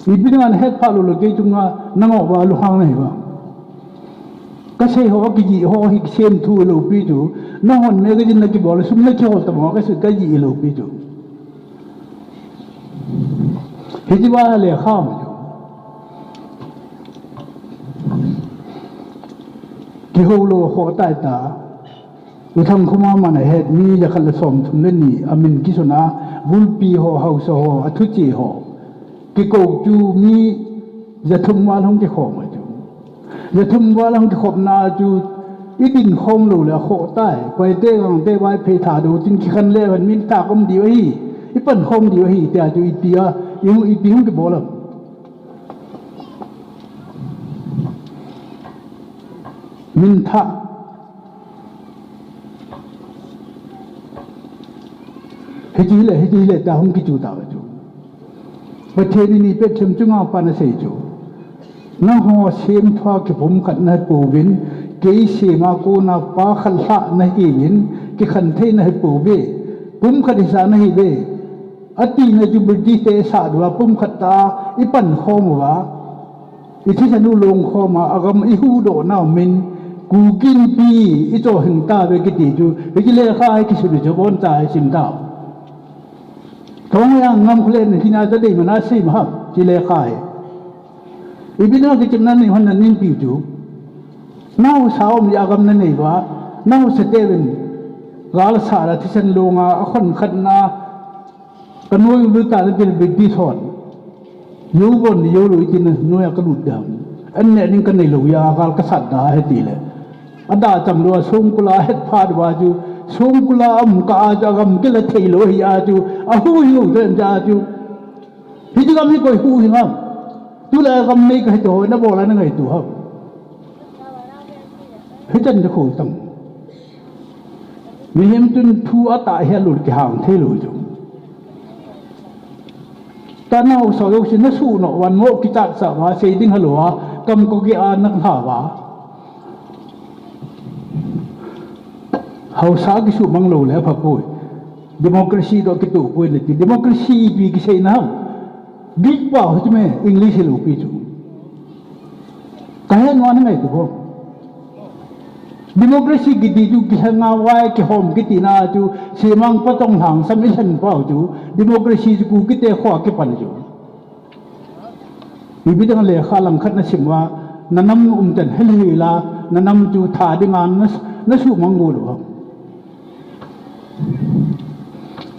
Ipi dinga na het pha lo lo kei chunga na ngah uva lunghang na hi uva. Ka sei ho, a kiji ho hi sem thu lo pi chu. Na hon me ka jin na kibol, sum na kihol ta mo ka sei ka ji lo pi chu. Hiti uva le kham chu. Kihou lo ho tai ta. U Thang Khuma man a het mi jakhat le som thum le ni, a min kisun a, bulpi ho, hausa ho, a thuche ho. Kikou chu mi jathum val hung kikhom a chu. Jathum val hung kikhopna chu, i din khom lo le a kho tai. Paite Gangte Vaiphei Thadou tin kikhan le van min ta kom diu ahi. I pan khom diu ahi, tia chu ipi a, i hung, ipi hung kibol am. Min tha. Hiti le, hiti le, ta hung kichu ta chu. Pathen in i pet them chunga pan a sei chu. Nangho sem thua kipumkhat nahi pouvin, kei sem a kona pa khat lhah nahiuvin, kikhen thei nahi pouve. Pumkhat hisa nahiuve. Ati na chu British te sah diuva pumkhat ta i pan khom uva. I thisan u long khom a, a gam i huhdoh nau min, Kuki Inpi i chohhing tauve kiti chu, hiche lekha hi kisun chu bon cha hi sim tau. Thong yang ngam khulen hina cha dei mana sim ham, hiche lekha hi. Ipi dinga kichimna nei hon na nei pi chu. Naosa um ya gam na nei uva, naosa teuvin, gal sa la thisan long a, a khon khat na, Ka noi u lu ta le bil bit di thon. Yo bon yo lu itin noi a ka lut dam. An ne ning ka nei lo ya gal ka sat da he ti le. A da cham lo a songkul a het phat uva chu. Songkul a um ka a chu a gam kila thei lo hi a chu. A hu hi u den ja chu. Hiti gam hi koi hu hi ngam. Tulai gam nei kahi ti ho, nabol a nangaito ham? Hichan chu kho tam. Mihem chun thu atah hel lou le kihang thei lou chu. Tana haosa jouse nasuh nau van mo kichat sa va sei ding halou a, kam ko ki a nak ha va. Haosa kisuhmang lou le apha poi. Democracy toh kitoh poi nati. Democracy ipi kiseina ham? Greek pao hi chu me, English hilou pi chu. Kahe nua nangaito bou. Democracy kiti chu kilhanga vai kihom kitina chu, semang patong lhang sam ilhen pao chu, democracy chu Kukite khoa kipan chu. Ipi dinga lekha langkhat nasim uva, nanam umtan hel hel a, nanam chu tha dinga na, nasuhmang go lou ham?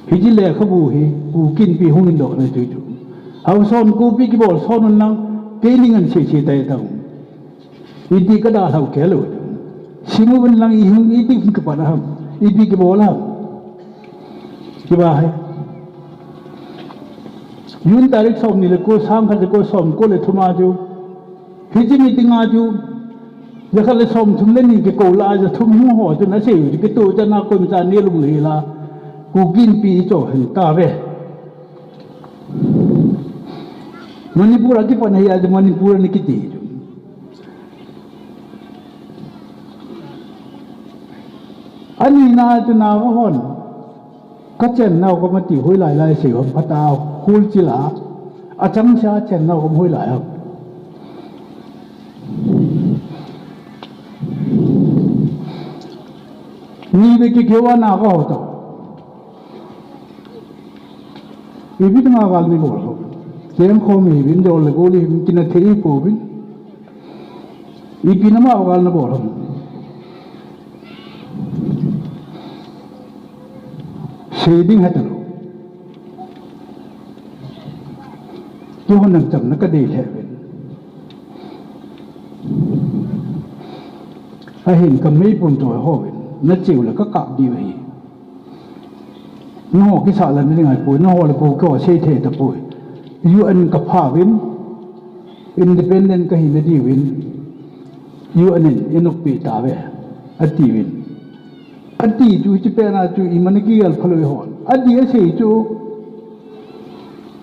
Hiche lekhabu hi, Kuki Inpi hung hin dohna chu chu. Haosa hon copy kibol son un lang, kei ning an sei sei tai tau. Iti kadalhau kei lou. Sim uvin lang ihung iti kipan ham. Ipi kibol ham. Kiba hai. June tarik somni le ko, sangkhat le ko somko le thum a chu. Hiche meeting a chu. Jakhat le somthum le ni kikou la a jathum hung ho chun asei u chu kitoh chana koimacha neh lung hel a. Kuki Inpi icho hen tave. Manipur a kipan hi a chu Manipur a ni kiti chu. Anina chu Naga hon. Kachennau gam ati hoilai lai sei ham, phatah a hol chil a, achangseh a chennau gam hoilai ham. Ni ve kikeu a Naga ho toh. Ipi dinga gal nei bol ham. Chengkhom hih uvin, jol le gol hih uvin, kina thei pouvin. Ipi nama gal nabol ham. Sei ding hetalou. Kihon nang chamna kadei lheh uvin. Ahin kameipum toh houvin. Nache u le kakap diu ahi. Nangho kisah la nading ahipoi, nangho le Kuki ho seithei tapoi. U N kapha uvin, independent kahina diuvin, U N in einoppi tauve, atiuvin. Ati chu hiche pena chu imacha kigel phalou hon. Ati asei chu,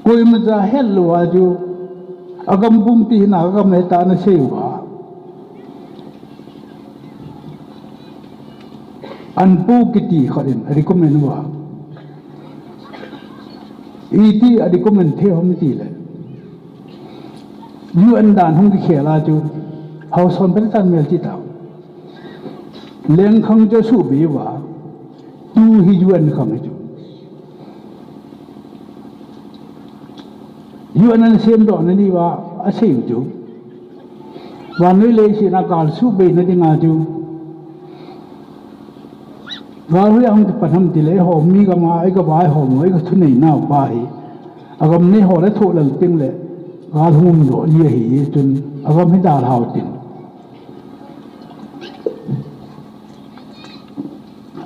koimacha hetlou a chu, agam pum ti hina agam heta nasei uva. Anpu kiti khat in a recommend uva. Iti a recommend thei ham tile. U N dan hung kikhel a chu. Haosa hon phatah in melchih tau. Lengkhang chu asuhbei uva. Tu hi U N khang hi chu. U N ana semdoh nadiuva asei u chu. Vannoi leiset a gal suhbeina dinga chu. Gal hoiya hung kipan ham tile, eiho mi gam a, eiga vaihom u, eiga thunei nau pa hi. Agam nei ho le thoh lal teng le, gal hung umdoh ji ahi, chun agam hi dalhau tin.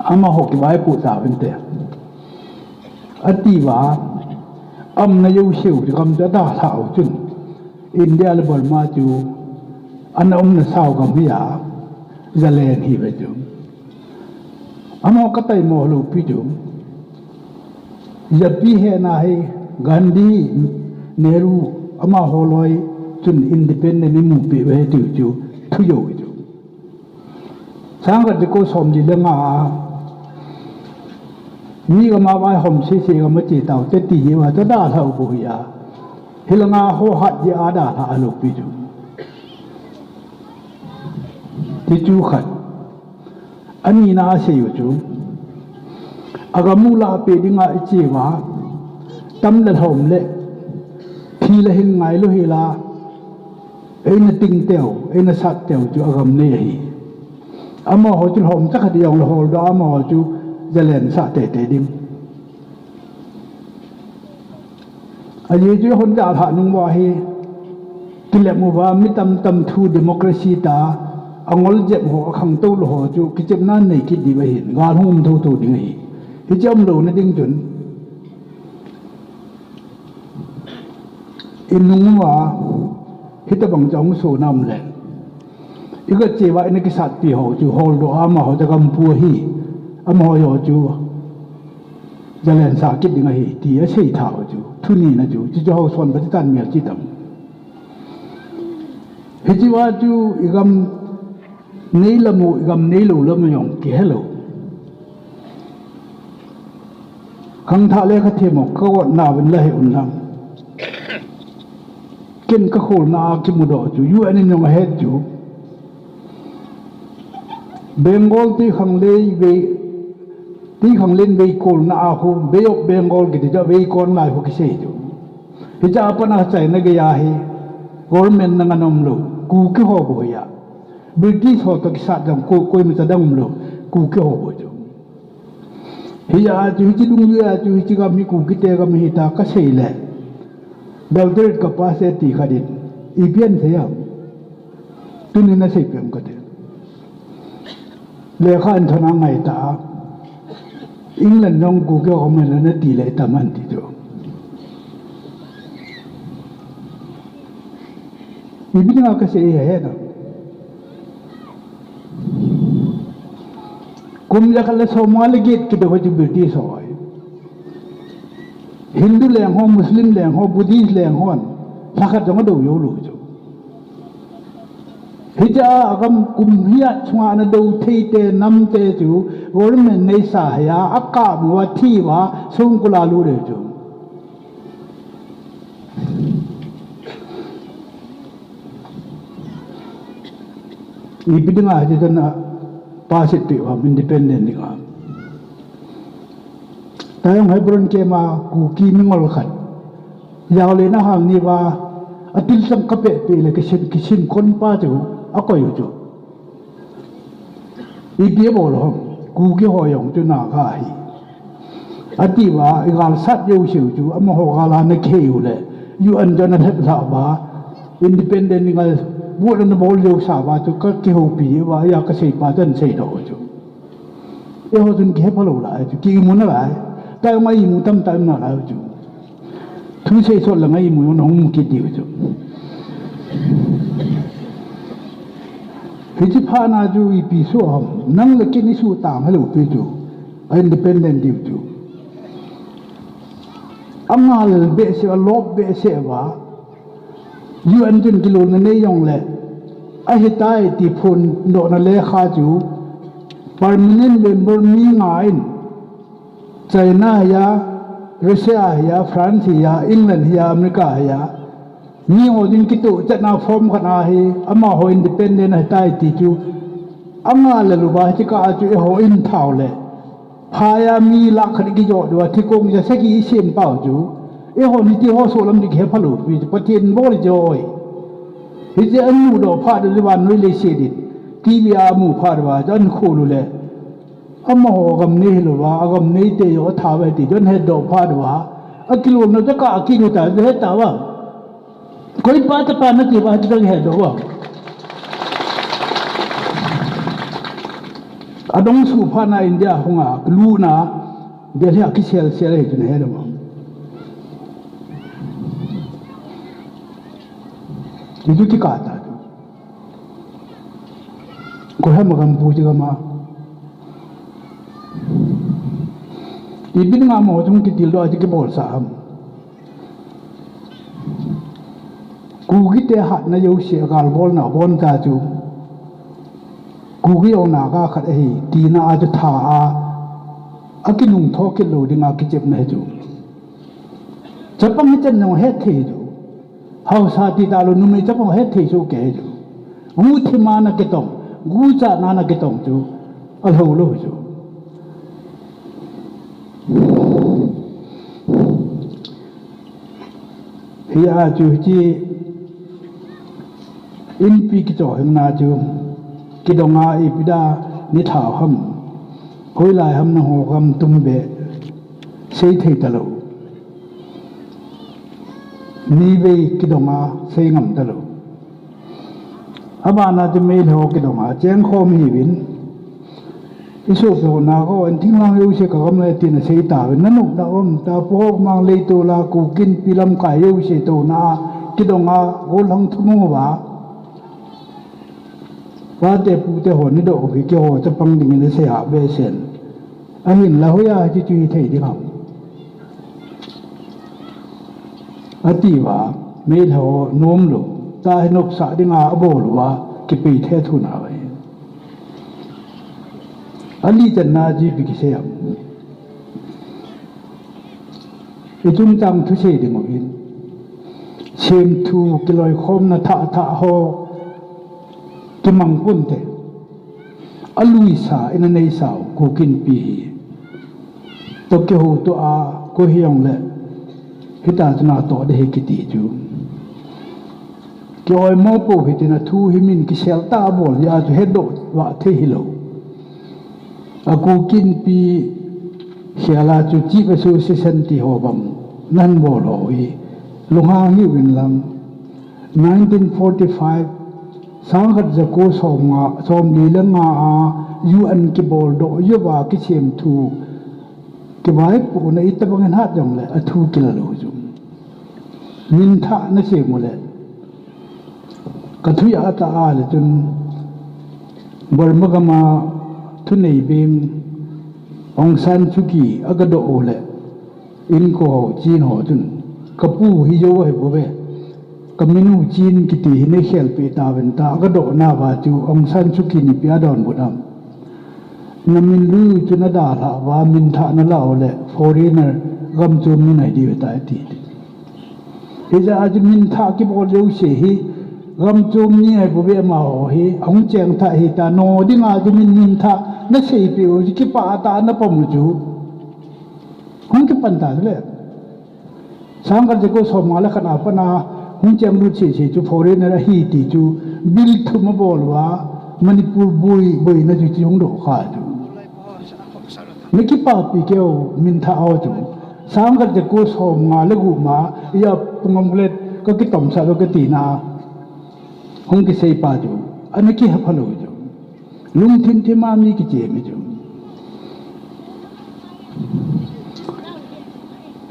Amaho kivaipoh tauvinte. Atiuva, aumna jouseu chu gam chu adalhau chun. India le Burma chu, ana umna sau gam hi a, jalen hiuve chu. Amaho kataimo lou pi chu. Japi hena hi Gandhi, Nehru, amaho loi chun independent imupeh uve tiu chu, thu jou chu. Sangkhat jako somli le nga a, mi gam a vaihom sese gam a che taute ti hiuva, chu dalhau bou hi a. Hilanga ho hat ji a dalha lou pi chu. Ti chu khat. Anina asei u chu, agam u lahpeh dinga iche uva, tam le lhom le, thi le hin ngailou hel a, eina ting teu, eina sat teu chu agam nei ahi. Amaho chu lhomcha khat jong le holdoh a, amaho chu jalen sah teitei ding. Ajeh chu eihon dalhah nung uva hi, kilep uva, mi tamtam thu democracy ta, angol jep ho, akhangtou lou ho chu, kichepna nei kit diu ahin, gal hung um thotho ding ahi. Hiche umlouna ding chun, inung uva, Hitabang chu ahung so nam le. Iga cheva ina kisatpi ho chu holdoh a amaho ja gampu ahi. Amaho jo chu jalensa kit ding ahi, ti asei tha ho chu. Thuni na chu, chu chu ho son ba ti tan mel chi tam. Hichi va chu igam nei lam u, igam nei lou lam u jong kihe lou. Khangthah le kha themo ka got na vin la he un lam. Ken ka khol na a kimudoh chu, U N in jong ahet chu. Bengal ti khang lei vei, ti khang len vei kol na a khu, Bay of Bengal kiti chu vei kon lai khu kisei chu. Hicha a pana China gei a hi, government na nganom lou, Kuki ho bou hi a. British ho to kisat jong ko, koima cha dang um lou, Kuki ho bou chu. Hia chu, hichi dungjui a chu, hichi gam hi Kuki te gam hi ta ka sei le. Doctorate ka pass e ti kha din. Ipi asei am. Tuni na sei pem ka te. Lekha in thona ngai ta. England jong Kuki ho me le na ti le ta man ti chu. Ipi dinga ka sei he na. Kum jakhat le som nga le get kido ho chu British ho. Hindu leng ho, Muslim leng ho, Buddhist leng hon. Lhakhat jong adou jou lou chu. Hicha a gam kum hia chunga ana dou thei te nam te chu government neisa hia, akap uva thi uva, songkul a lut ding chu. Ipi dinga hiche chun a pass it pi uva independent dinga. Tayong Hebron kema Kuki mingol khat. Jao le na hang ni va atil chang ka pe pe le kisim kisim kon pa chu akoi u chu. Ipi abol ham, Kuki ho jong chu Naga ahi. Ati uva, igal sat jouseu chu, amaho gal a na kihei u le, U N chun ana lhep lha uva, independent ngal, vote ana bol jousa uva chu, ka kihoupi uva, hia ka seipa chun seidoh u chu. Eiho chun kihe phalou lai chu, ki imu nalai, tah ma imu tamtah um nalai chu. Thu sei sot langa imu jong nahung mu kit diu chu. Hichi phat na chu ipi soh ham, nang le ken isuh tang helou pi chu, a independent diu chu. Angal behseh, alop behseh uva, U N chun kilolna nei jong le, ahitai ti phondohna lekha chu, permanent member mi nga in, China hia, Russia hia, France hia, England hia, America hia, mi ho ding kitoh chetna form khat ahi, amaho independent ahitai ti chu, anga le luva hichi kah a chu eiho in thao le. Phai a mi lakh khat kijot uva, thikong ja sagi isem pau chu, eiho hiti ho solam ding he phalou pi chu, Pathen bol joi. Hiche amu doh phat uva vannoi leiset in, T V a amu phat uva, chu ankho u le. Amaho agam nei hilouva, agam nei te jong atha uve ti jong hedoh phat uva. Akilolna jaka akilu ta, he ta uva. Koi pa chapa nati uva, ti jong hedoh uva. Adong suh phat na India hunga, luna, Delhi a kisel sel hi tu na hedoh uva. Ti tu ti ka ta tu. Koi ham a gam pu chi gam a. Ipi dinga amaho chung kitildoh a chi kibolsah ham. Kuki te hatna jouse a galbolna abon ta chu. Kuki jong Naga khat ahi, tina a chu tha a. Akinung tho kit lou dinga kichepna hi chu. Chapang hichan jong het thei chu. Haosa ti talou numei chapang het thei chu kei chu. Guthima na kitong, guchatna na kitong chu. Alhou lou chu. Hia chu hichi inpi kichoh hina chu. Kidonga ipi da ni thao ham. Hoilai ham naho gam tum be. Sei thei talou. Ni vei kidonga sei ngam talou. Abana chu Meitei ho kidonga chengkhom hiuvin. Isopiho Naga ho in thinglhang jouse kagam e tin asei tauvin. Nanopna um ta, Poh Mang, Leitol a Kuki Inpi lamkai jouse touna a kidong a, gollhang thum hung uva, pate pute ho nadoh u hi keiho chapang dingin asei hahbeh sen. Ahinla hoiya hiche chu hithei ding ham, atiuva, Meitei ho nomlou tah hi nopsah dinga abol uva, kipei thethu nauva ahi. Ali channa chu ipi kisei ham? Ichungchang thusei ding uvin, semthu kiloikhomna thah thah ho kimang ponte. Aluisa in aneisau Kuki Inpi hi toh kihoutoh a, koi hijongle hitia chu natoh ding ahi kiti chu kioimo pou hitin, athu hi min kisel tah a bol jeh a chu hedoh vah thei hilou. A Kuki Inpi khel a chu Chief Association ti ho bang nahin bol ho hi lunghang hiuvin lang, nineteen forty-five, sangkhat jako somnga, somli le nga a U N kiboldoh jouva kisemthu kivaipohna itobangin hat jongle athu kila lou chu, minthah nasem uleh, kathuiya tah a le chun Burma gam a thunei beng Aung San Suu Kyi agadoh uleh, inko ho, chin ho chun, kapu hi jou ahibouve, kaminu chin kiti hi neikhelpeh tauvin tia agadoh nauva chu Aung San Suu Kyi in ipi adonbut ham? Namin lui chu nadalhah uva minthah nalah uleh foreigner, gamchom mi nahi diu ahi ati. Hijeh a chu minthah kibol jouse hi gamchom mi ahibouve, amaho hi ahung cheng thah hita, no dinga chu min minthah naseipeh u chu kipah tah a napom u chu hung kipan ta chule. Sangkhat jako somnga le khat a pat a hung chenglut sese chu foreigner ahi ti chu bill thum abol uva, Manipur boi, boina chu chu hung dohkha chu. Nakipapi keiu, minthah ho chu. Sangkhat jako somnga le gup ma, iya pungam le kakitomsah uve katina hung kiseipa chu ana kihepha lou chu. Lungthim thim a mi kichem hi chu.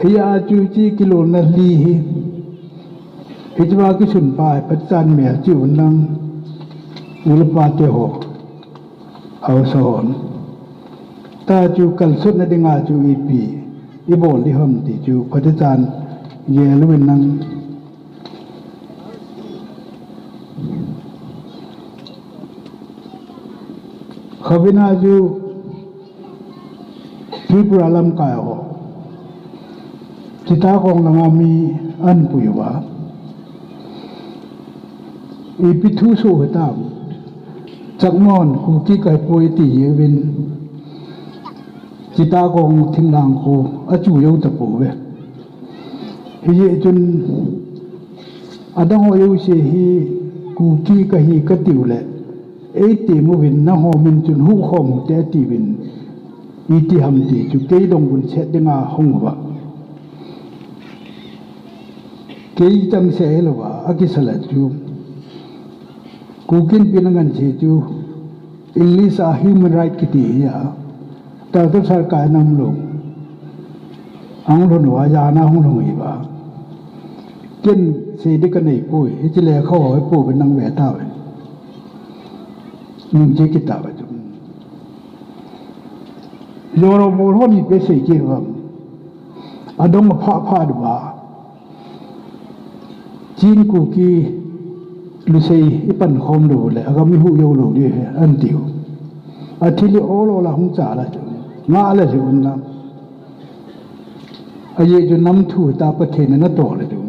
Hia chu hiche kilolna li hi, hichea kisunpa hi Pathen mel cheh un lang, u le pa teho, haosa hon, tua chu kalsutna dinga chu ipi ibol ding ham ti chu Pathen gel uvin lang. Khovin a chu Tripura lamkai ho, Chittagong langa mi ahin pui uva, ipi thusoh hitam, Chakma hon Kuki kahipoi ati jiuvin, Chittagong thinglhang khu achu jou tapouve. Hijeh chun adang ho jouse hi Kuki kahi katiu leh, eitem uvin, nangho min chun huhkhom ute atiuvin, iti ham ti chu kei donbut set dinga hung uva, kei changseh hilouva akisa leh chu, Kuki Inpi in angansei chu English a human right kiti hi a, Doctor Sarkar in aumlou, ahung lhun uva, jana hung lhung ahiuva, ken sei ding kaneipoi, hiche lekha ho hi pouvin nang ve tauvin, nungche kit tauve chu. Jora bol hon ipi asei kit uvem, adong aphah phah uva, Chin Kuki lusei ipankhom lou leh agam ihuh jou lou ding ahi atiu. Athil hi ol ol a hung chal a chu, ngah le lhih unlang, ajeh chu nam thu hita, Pathen in natoh le chu,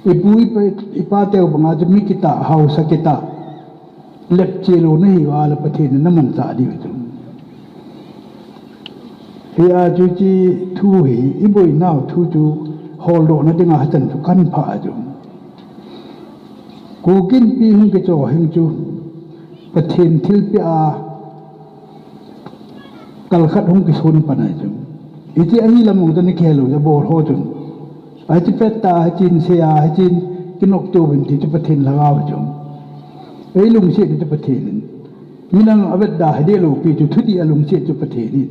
ipu ipa, ipa teu banga chu mi kitah, haosa kitah, lepche lou nahiuva leh Pathen in namanchah diu chu. Hia chu hiche thu hi iboinau thu chu holdohna dinga hichan chu kahin phah a chu, Kuki Inpi hung kichoh hing chu Pathen thilpeh a kalkhat hung kisun pan ahi chu. Hiche ahi lam mong chu ana kihelou abol ho chun, hiche pettah, hiche in sei a, hiche in kinoptouvin ti chu Pathen lhagao chu, eilungset u chu Pathen in, midang avetda hideh lou pi chu thudih a lungset chu Pathen in,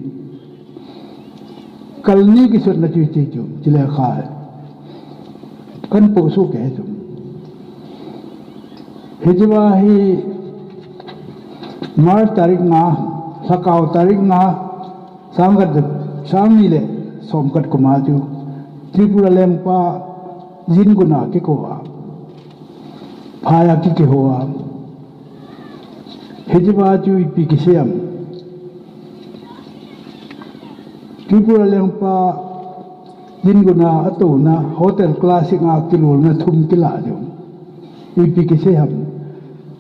kalni kisutna chu hiche chu, hiche lekha hi Kan poh soh kei chu. Hiche va hi March tarik nga, Lhakao tarik nga, sang khat, sang ni le som khat kum a chu Tripura lengpa Jin Guna kikou a, phai a ki, kihou a. Hiche va chu ipi kisei ham. Tripura lengpa Jin Guna a touna Hotel Classic a kilolna thum kila chu. Ipi kisei ham.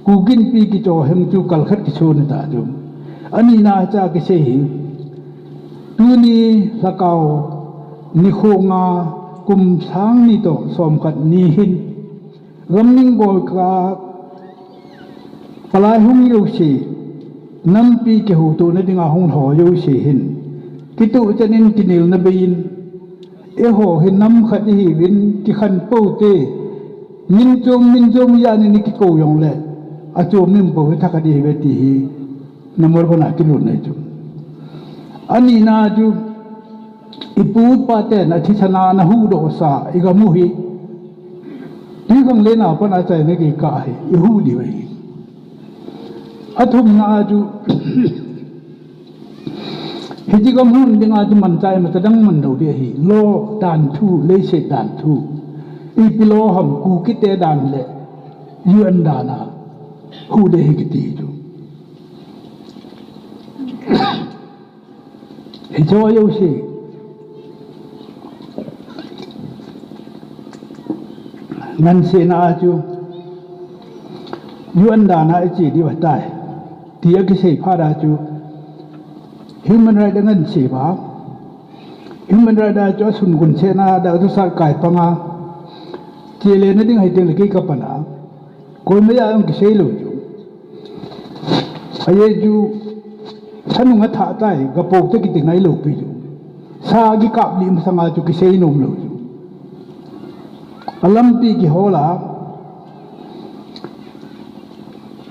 Kuki Inpi kichoh heng chu kal khat kichon ta chu. Ani na cha kisei hi. Tuni Lhakao nikho nga kum sang ni toh som khat ni hin. Gam ning boi ka palai hung jouse, nampi kihoutohna dinga hung ho jouse hin, kituh chan in kinelna bei in, eiho hi nam khat ihiuvin kikhen pou te, min chom, min chom jan in ikikou jong le, achom min pou hi thakhat ihiuve ti hi, number one a kilutna chu. Ani na chu, ipu ipa ten athisan a ana huhdoh sa, igam u hi. Twikhanglen a pat a China gei kah hi, ihuh diu ahi. Athumna a chu, hiche gam hon dinga chu manchah imacha dang man lou ding ahi. Law dan thu, leiset dan thu. Ipi law ham, Kukite dan le U N dan a huhdoh ding ahi kiti chu. Hiche jouse. Ngansena a chu U N dan a iche diu ahitai. Ti akisei phat a chu human right a nganse uva. Human right a chu asun gun sena da chu sat kai panga. Chelena ding ahi teng le kei kapan a. Koima a jong kisei lou chu. Ajeh chu, thanung athah tai, gapou te kiti ngai lou pi chu. Sa kikap lih masanga chu kisei nom lou chu. Alampi kihol a,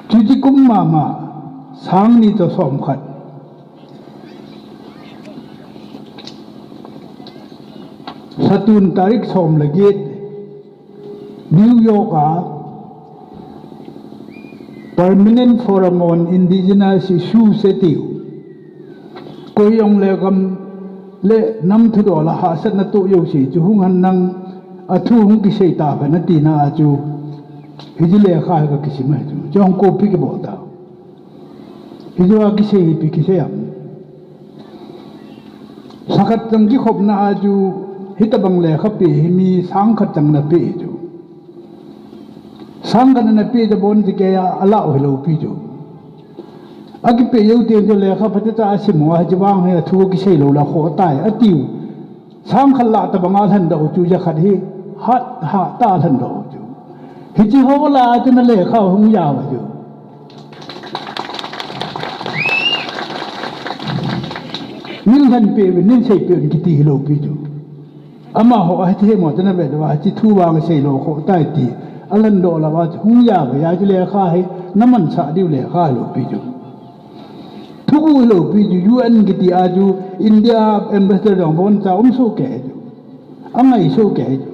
chuche kum mama, sang ni toh som khat. Lhatun tarik som le get, New York a Permanent Forum on Indigenous Issues atiu. Koi jong le gam le nam thudol a hahsatna toh jouse chu hung hen lang athu hung kisei ta hen atina a chu. Hiche lekha hi kakisim ahi chu. Chu hung copy kibol ta. Hiche a kisei hi ipi kisei ham. Lhakhat chang kikhopna a chu, hitobang lekha pe hi mi sang khat chang ana pe chu. Sang khat ana pe chu abon chu kei a, alah u hilou pi chu. Akipe jou teng chu lekha phatecha asim uva, hiche vang hi athu kisei lou le akhoh tai, atiu. Sang khat lah tobanga lhandoh u chu, jakhat hi hat, hat tah a lhandoh u chu. Hiche ho lah a chu na lekha hung ja uva chu. Nin lhanpeh uvin, nin seipeh uvin kiti hilou pi chu. Amaho a hithei mo chu na vet uva, hiche thu vang seilou khoh tai ti. Alhandoh lou uva chu hung ja uva, hiche lekha hi na mansah diu lekha hilou pi chu. Thuguh hilou pi chu, U N kiti a chu, India ambassador jong aboncha um soh kei chu. Angai soh kei chu.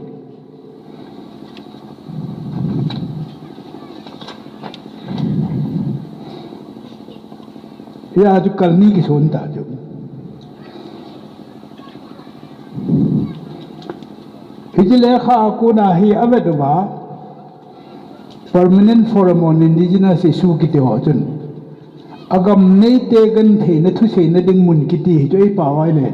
Hia chu kal ni kison ta chu. Hiche lekha a kona hi avet uva, Permanent Forum on Indigenous Issue kiti ho chun, agam neite gentheina thuseina ding mun kiti hi chu eipao a ahile.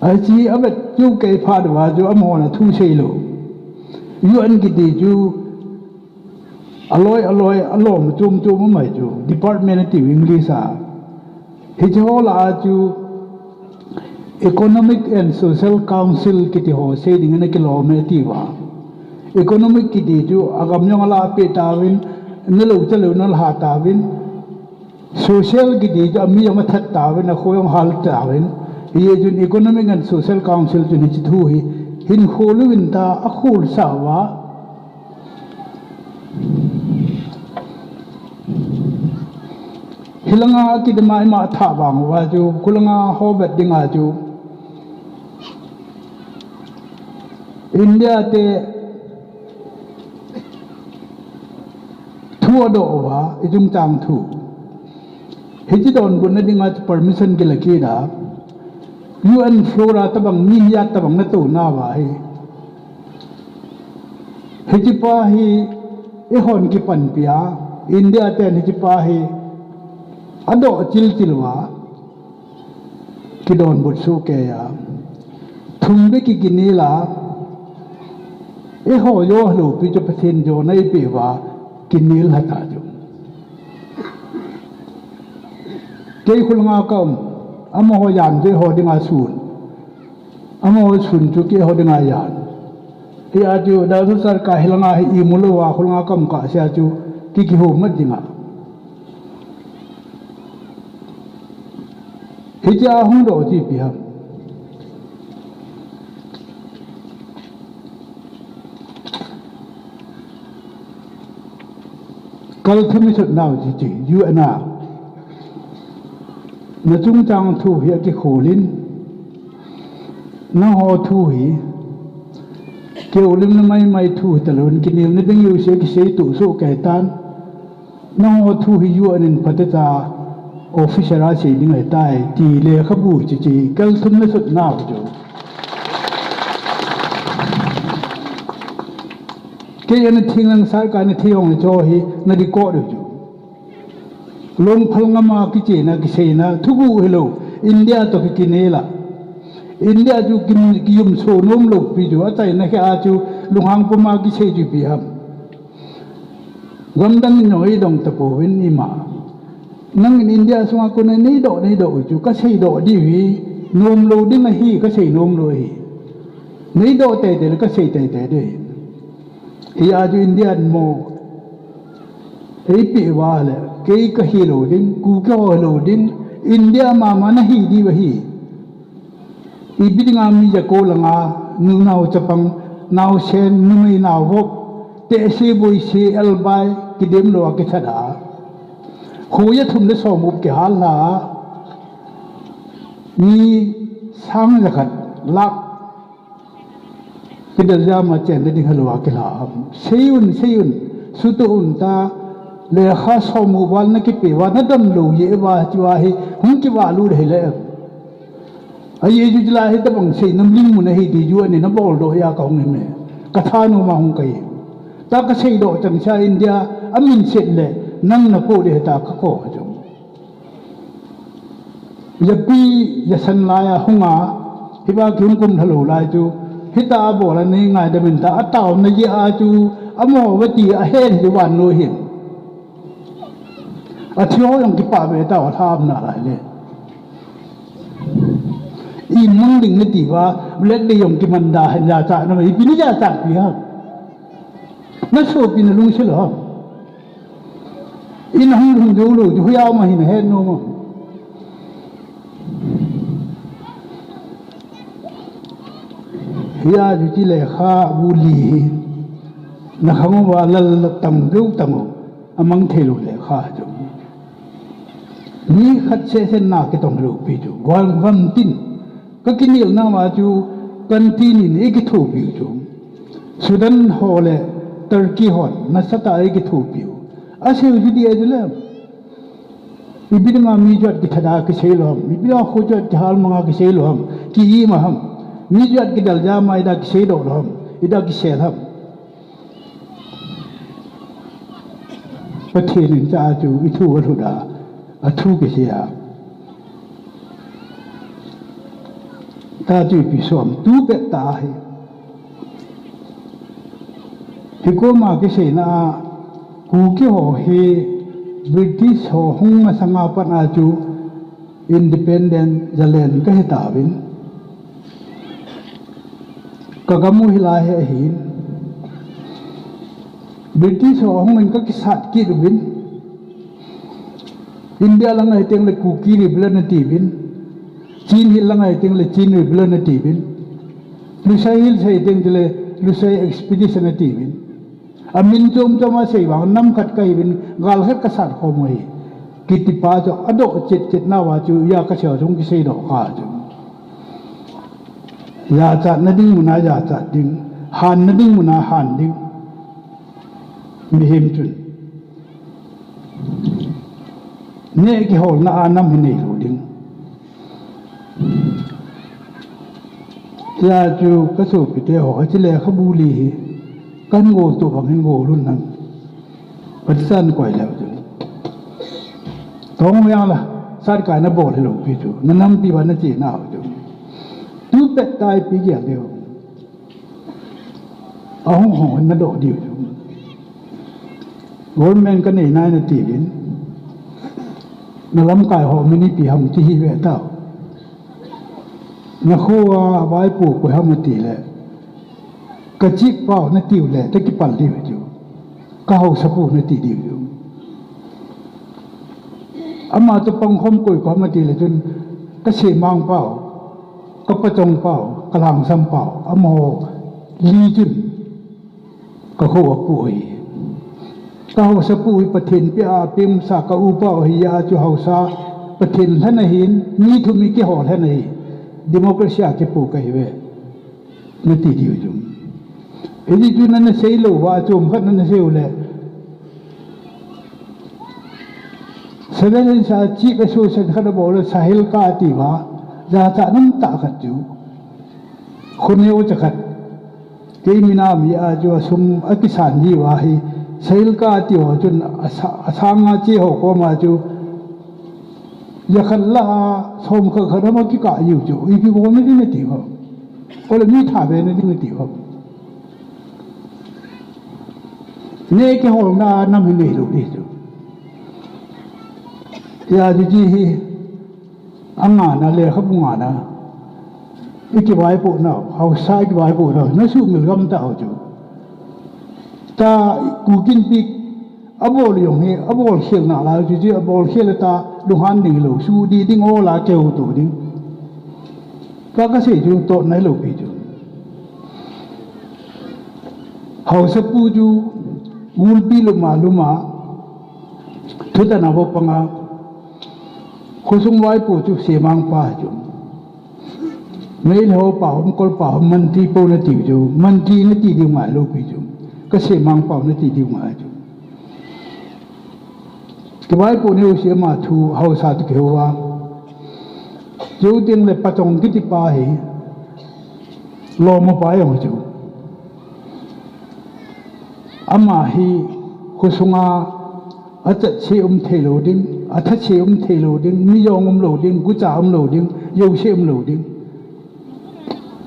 Hiche avet chu kei phat uva chu amahon athu seilou. U N kiti chu aloi, aloi, alom chom chom um ahi chu, department atiu English a. Hiche ho lah a chu Economic and Social Council kiti ho sei ding ana kilom e atiuva. Economic kiti chu agam jong alahpeh tauvin, nalou chalou nalha tauvin. Social kiti chu ami jong athat tauvin, akho jong ahal tauvin. Hijeh chun Economic and Social Council chun hiche thu hi hinkho louvin ta akholsah uva. Hilanga kidima ima athah vang uva chu, khulanga ho vet dinga chu, India te thu adoh uva, ichungchang thu. Hiche donbutna dinga chu permission kila kit a. U N floor a tabang mi hia tabang natouna uva hi. Hiche pa hi eihon kipanpi a, India ten hiche pa hi adoh chilchil uva. Kidonbut sohkei a. Thum beh kikinel a. Eiho jo hiloupi chu Pathen jona eipeh uva kinel lhata chu. Kei khulnga kaum. Amaho jan chu eiho dinga sun. Amaho sun chu keiho dinga jan. Hia chu Doctor Sarkar hilanga hi imu louva khulnga kaum kah sea chu ki kihoumat dinga. Hichea hung doh chu ipi ham. Kal thum isut nau chi chi, U N a. Nachungchang thu hi akikhol in. Nangho thu hi. Kihoulimna maimai thu hi talou in, kinelna ding jouse kisei toh sohkei tan. Nangho thu hi U N in phatecha officer a sei ding ahitai, ti lekhabu chi chi, kal thum nasut nau chu. Kei ana thinglang Sarkar na thei jong le chu hi na record u chu. Longphal ngam a kichena, kiseina, thuguh hilou, India toh kikinel a. India chu ki, kiyum so nom loupi chu, achaina khe a chu, lunghang puma kisei chu ipi ham. Gamdang in jong eidong tapouvin ima. Nangin India sunga kona neidoh, neidoh u chu, kasei doh diu hi, nom lou ding ahi, kasei nom lou ahi. Neidoh teitei le, kasei teitei ding ahi. Hia chu India in mo. Eipeh uva le, kei kahi lou ding, Kuki ho lou ding, India mama nahi diu ahi. Ipi dinga mi jako langa, nu nao chapang, naosen, numei naovop, tehse boise, elbai, kidem lou a kithat a. Khoja thum le som up kihal lha a. Mi sang jakhat, lakh kidel jam a chenna ding hilou a kilha am. Sei un, sei un, sutoh un ta, lekha som u val nakipe uva, nadam lou jeh uva, chua hi, hung kivah lut hile em. Ajeh chu chulai hi tabang sei nam ling mun ahi ti chu ani nabol doh a kahung hi me. Kathanom a hung kahi. Ta kasei doh chang cha India, amin set le, nang napo ding ahi ta kako chu. Japi, jasan lai a hung a, hiva kihung kum lhalou lai chu, hita abol a nei ngaidam in ta, ataona jeh a chu, amaho vati ahen hi vannoi hin. Athi ho jong kipah ve tao, atham nalai le. Imang ding nati uva, Black Day jong kiman da hen jachat na, ipi na jachat pi ham. Nasopi nalungset lou ham. Ina hung lhung jou lou, chu hoiya ma hin het nom am. Hia chu chi lekhabu li hi. Nakhang uva lal tam deu tam u. Amang thei lou lekha chu. Mi khat seh seh na kitong lou pi chu. Gam, gam tin. Kakinelna uva chu, country ni ni eikithopiu chu. Sudan ho le Turkey hon, nasatah a eikithopiu. Asei u chu dia chu le. Ipi dinga mi jat kithat a kisei lou ham. Ipi dinga kho jat kihal manga kisei lou ham. Ki-im a ham. Mi jat kidel jam a ida kisei doh lou ham. Ida kisel ham. Pathen in cha chu ithu alhut a. Athu kisei a. Ta chu ipi som tu pet ta hi. Hikoma kiseina a, Kuki ho hi British ho hung masanga pat a chu independent jalen kahi tauvin. Kagam u hilai hi ahin. British ho hung in kakisat kit uvin. India langa hiteng le Kuki River nati uvin. Chin Hill langa hiteng le Chin River nati uvin. Lushai Hills a hiteng le Lushai Expedition nati uvin. Amin chom chom a sei vang nam khat kahi uvin gal khat kasat khom u ahi. Kiti pa chu adoh chet chet nauva chu ya kasei jong kisei doh kha chu. Jachatna ding muna jachat ding. Hanna ding muna han ding. Mihem chun. Neh kiholna a nam hi neilou ding. Tia chu kasopite ho, hiche lekhabu li hi. Kahin gol to bang hin gol un lang. Pathen koi leu chu. Tong yang la, sat kai nabol hilou pi chu. Nanampi ba nachena ho chu. Tupet tai pi gel leu. Ahung hung nadoh diu chu. Government kanei nai nati uvin. Nalamkai ho mi nipi ham ti hi ve tao. Nakhoa vaipo koi ham nati le. Ka chief pau nati u le, ta kipal diu chu. Ka haosapu nati diu chu. Ama toh pangkhom koi koi ham nati le chun, ka semang pau, ka pachong pau, ka lhangsam pau, amaho li chun, ka kho apu ahi. Ka haosapu hi Pathen pia a pemsa ka upa ahi a chu haosa Pathen lhen ahin, mi thum mi kiho lhen ahi. Democracy a kipu kahiuve. Nati diu chu. Hiti chu nana sei lou va, chomkhat nana sei u le. Seven Hills a Chief Association khat abol le Sahil ka ati va. Jachat namtah khat chu. Khoneo cha khat. Kei mina mi a chu asum akisan ji va hi. Sahil ka ati ho chun asa-, asanga che ho koma chu. Jakhat lah a, som khat khat ama kikah jiu chu, ipi bol na ding nati ham. Ole mi tha be na ding nati ham. Neh kiholna a nam hi neilou ding chu. Tia chu chi hi, angana lekhabu ngana. I kivaipo nau, haosa i kivaipo nau, nasumil gam tao chu. Ta Kuki Inpi Abol jong hi, abol khel nalai chu, chu abol khel ta, lunghan ding lou, su di ding, ola keu to ding. Ka kasei chu, to nai lou pi chu. Haosapu chu, gulpi luma luma, thutan abo panga, khosung vaipo chu, semang pa chu. Meilhei pa hom, kol pa hom, mantri po nati u chu, mantri nati diu ngai lou pi chu. Ka semang pa nati diu ngai chu. Kivaipo neo sema thu, haosa tu keu va. Chu ding le pachong kiti pa hi, loma pa jong chu. Ama hi khosunga achat se um thei lou ding, atha se um thei lou ding, mi jong um lou ding, gucha um lou ding, jouse um lou ding.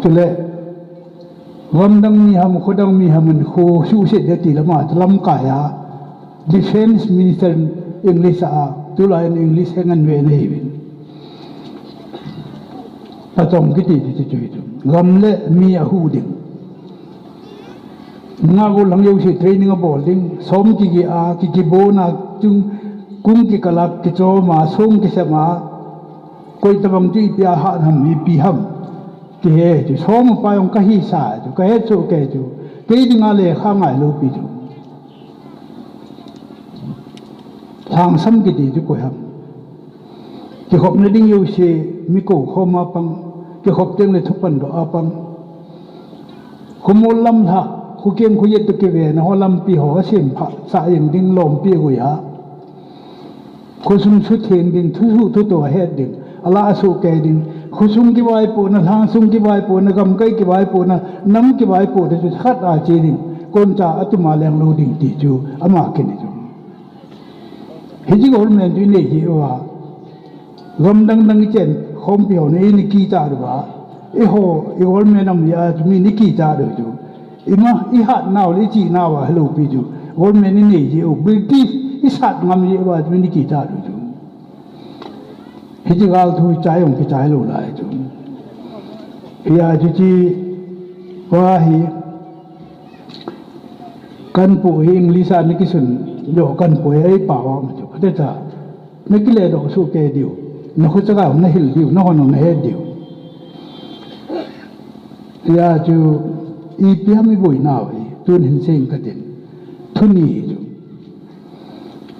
Chule, gamdang mi ham, khodang mi ham, kho suhset ding ti lama, lamkai a, Defense Minister English a, tulai in English he ngan ve na hi vin. Pachong kiti ti ti chu. Gam le mi ahu ding. Nga go lang jouse training abol ding, som kiki a, kiki bona, chung, kung kikalak, kichoma, song kisema, koi tabang chu ipi a hat ham, ipi ham. Kihe chu, som pa jong kahi sa chu, kahe chu, ke chu. Kei dinga lekha ngai lou pi chu. Lhangsam kiti chu koi ham. Kikhopna ding jouse, mi kou khom a pang, kikhop teng le thupan doh a pang. Khomol lam lha, khokem khojet to kive, na ho lampi ho, asem pha, sa jeng ding lompi gui a. Khosung sutheng ding, thusuh thuto ahet ding, ala asuh kei ding, khosung kivaipo na, lhangsung kivaipo na, gamkai kivaipo na, nam kivaipo na chu khat a che ding, koncha atuma leng lou ding ti chu, ama kini chu. Hiche government chu inei ji uva. Gam dang dang ichen khompi ho na ini kicha uva. Eiho, i government am ya chu mi ni kicha u chu. Ima, ihat nau le ichi nau a helou pi chu. Government inei ji u. British isat ngam ji uva chu mi ni kicha u chu. Hiche gal thu chai jong kichai lou lai chu. Ya chu chi pa hi. Kanpu hi English a nakisun jo kanpu hi ei pao a ma chu. Phate cha. Nakile doh suh kei diu. Nakho chaga nahil diu. Nahon nahet diu. Ya chu ipi ham iboi nau hi. Tun hin seng katin. Thuni hi chu.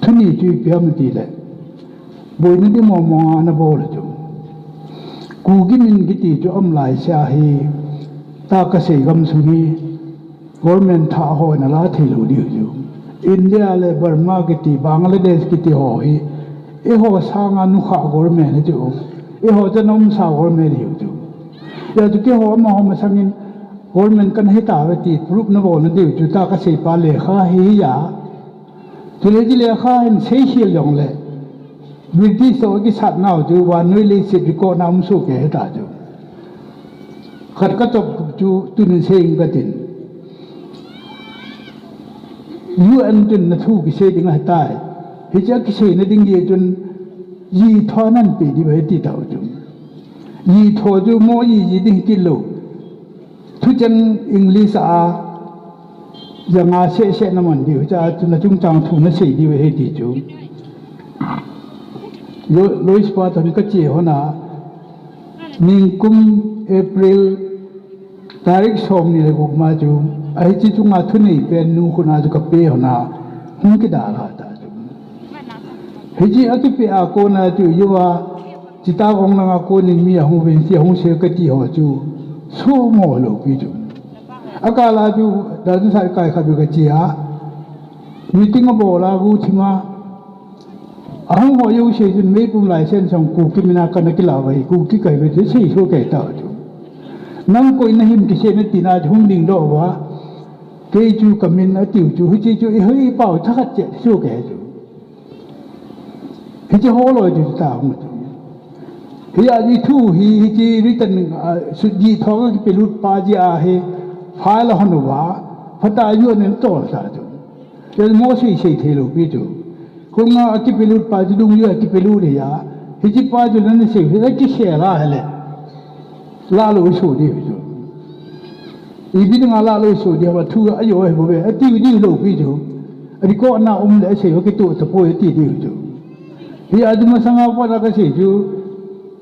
Thuni chu ipi ham tile. Boina ding mong mong a nabol chu. Kuki min kiti chu um lai sia hi. Ta kasei gam sung hi. Government thah ho in ala thei lou diu chu. India le Burma kiti, Bangladesh kiti ho hi, eiho sanga nukhah government hi chu, eiho chan umsa government hi chu. Hijeh chun keiho amaho masangin government kana hi tauve ti proof nabol na diu chu, tua kasei pa lekha hi hiya. Chule hiche lekha hin seikhel jongle, British toh kisat nau chu vannoi leiset record na um soh kei hita chu. Khat kachop chu tunin sei inge katin. U N chun nathu kisei ding ahitai. Hiche kiseina ding jeh chun jitho nanpeh diu ahi ti tau chu. Jitho chu mo jiji ding kit lou. Thucheng English a, janga sehseh naman diu, hichea chu nachungchang thu nasei diu ahi ti chu. Lo-, Lois pa toh kache hon a, ningkum April tarik somni le gup ma chu, ahiche chunga thunei pen nu khut a chu kape hon a, hung kidalha ta chu. Hiche akipeh a kona chu, jouva, Chita kong langa konin mi ahung uvin, hiche ahung sei kati ho chu, suhmo lou pi chu. Akal a chu, Doctor Satkai khat bou kache a, meeting abol a, Guthima, ahung ho jouse chun meipum license jong Kuki mina kana kilah uve, Kuki kahiuve ti seisoh kei tau chu. Nang koi nahim kisei natina chu hung dingdoh uva, kei chu kamin atiu chu, hiche chu ihoi pau thakhat cheh soh kei chu. Hiche ho loi chu ta hung chu. Hijeh a chu thu hi, hiche written, ah, sut jitho kakipelut pa jeh a hi, file ahon uva, phatah a U N in atol ta chu. Hiche mo sei sei thei lou pi chu. Kong a akipelut pa chu dungjui a kipelut ahi a. Hiche pa chu nana sei u hi, akikhel a hile. Lah lou isoh diu chu. Ipi dinga lah lou isoh diu ham, thu ajo ahi bouve, atiu diu lou pi chu. Record na um le asei u kitoh tapoi ati diu chu. Hijeh a chu masanga pat a kasei chu.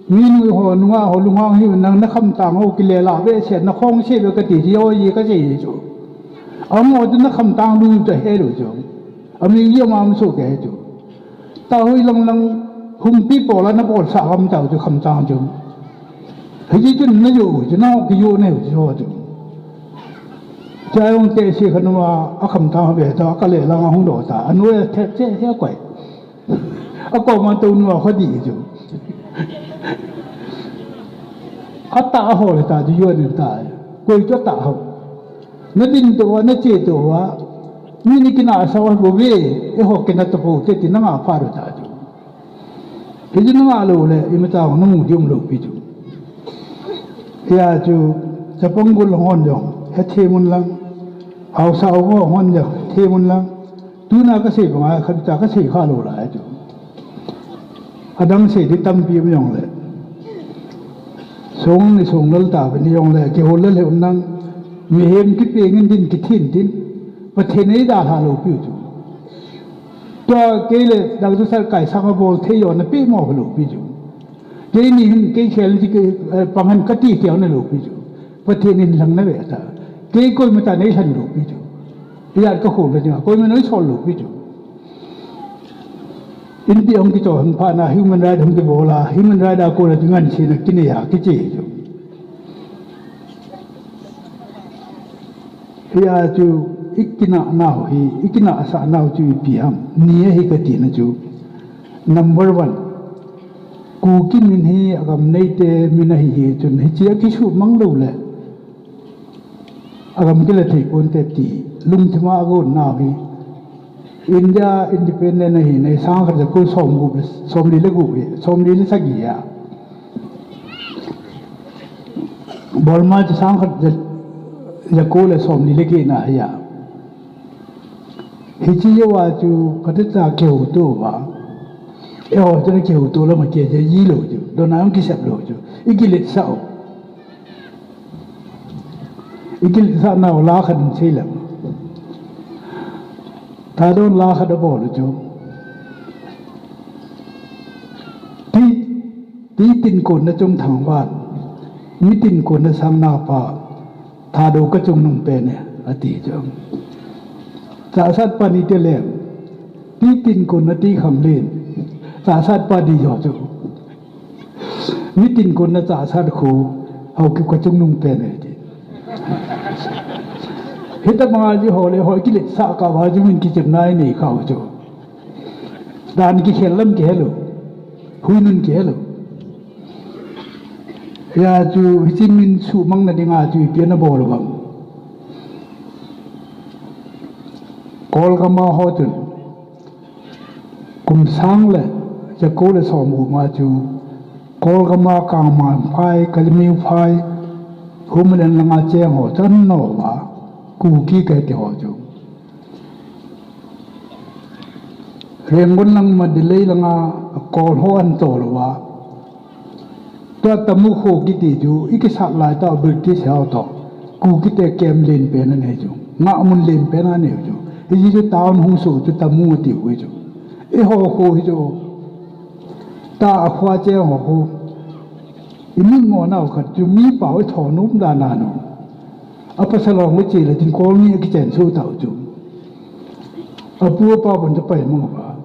Minu ho, nungah ho, lunghang hiuvin nang nakhamtang ho kile lah behseh, nakhong seh uve kati chu, oi, kasei chu. Amaho chu nakhamtang lou chu ahe lou chu. Amuseum a um soh kei chu. Tahui lang lang humpi bol a nabolsah gam tau chu khamtang chu. Hiche chun najoh u chu, nangho kijoh nau chu ho chu. Chai jong tehse khat numa, akhamtang ho ve ta, akale lang a hung doh ta. Anoi a thep cheh cheh koi. Akoma tounu a kho dih chu. Atah a hol ta chu, U N in ta. Koi chu atah ho. Nadin tou va, nache tou va. Mi ni kinah asah u bouve, eiho kinah tapou te ti nangah phat u ta chu. Hichu nangah lou le, imacha namu diu um lou pi chu. Hijeh a chu, chapang gol hon jong, hethem un lang. Haosa u hon jong, hethem un lang. Tuna kasei banga, khat cha kasei kha lou lai chu. Adang sei ding tampi um jongle. Song ni song lal ta ni jongle, kihol lal he un lang. Mihem kipeng in din kithin din. Pathen in eidalha lou piu chu. Tua kei le Doctor Satkai sanga bol thei jong napeh mo lou pi chu. Keini hin kei khel ji kei, eh, pang hen kati keu nalou pi chu. Pathen in lhang nave ta. Kei koima chan eilhen lou pi chu. Ijat kakhol ka dinga, koiman eisol lou pi chu. India hung kichoi hung phat na human right hung kibol a, human right a kona chu ngansena kinei a kiche chu. Hijeh a chu ikinah nau hi, ikinahsah nau chu ipi ham, ni ahi katina chu. Number one, Kuki min hi agam neite min ahi hi chun, hiche akisuhmang lou le. Agam kila thei ponte ti, lungthima agon nau hi. India independent ahi nei sangkhat jako somgup, somli le gup hi, somli le sagi a. Burma chu sangkhat jako le somli le get na ahi a. Hiche jouva chu phatechan kihouto uva. Eiho chun kihouto lama kei chu jilou chu. Dona hung kisep lou chu. Ikiletsah u. Ikiletsah nau la khat in sei leng. Thadou in la khat abol u chu. Ti, ti tin konna chung thangvah. Mi tin konna sang napa. Thadou kachungnung pen e, ati chu. Chahsat pa ni te le, ti tin konna ti kham len, chahsat pa ni jo chu. Mi tin konna chahsat khu, Haokip kachungnung pen e, ati. Hitobanga ji ho le ho kiletsah kah uva ji min kichepna inei khau chu. Dan kikhel lam kihelou. Huinun kihelou. Hijeh chun hiche min suhmang na dinga chu ipi ana bol uvem. Kolgam a ho chun kum sang le jako le som uma chu Kolgam a Kangman phai, Kalemyo phai, Humalen langa cheng ho chu ana nop uva, Kuki kati ho chu. Rangoon lang Mandalay langa Kol ho ana tol uva. Tua Tamu kho kiti chu, ikisat lai tah British ho toh. Kuki te camp len pen anei chu. Ngahmun len pen anei chu. Hiche chu town hung soh chu Tamu ati u chu. Eiho kho hi chu. Tua akhoa cheng ho kho. Imin mo nau khat chu mi pao itho nom dan a nu. Apasal ho che le tin Kol mi akichen soh tau chu. Apu apa bon chu pai mang uva.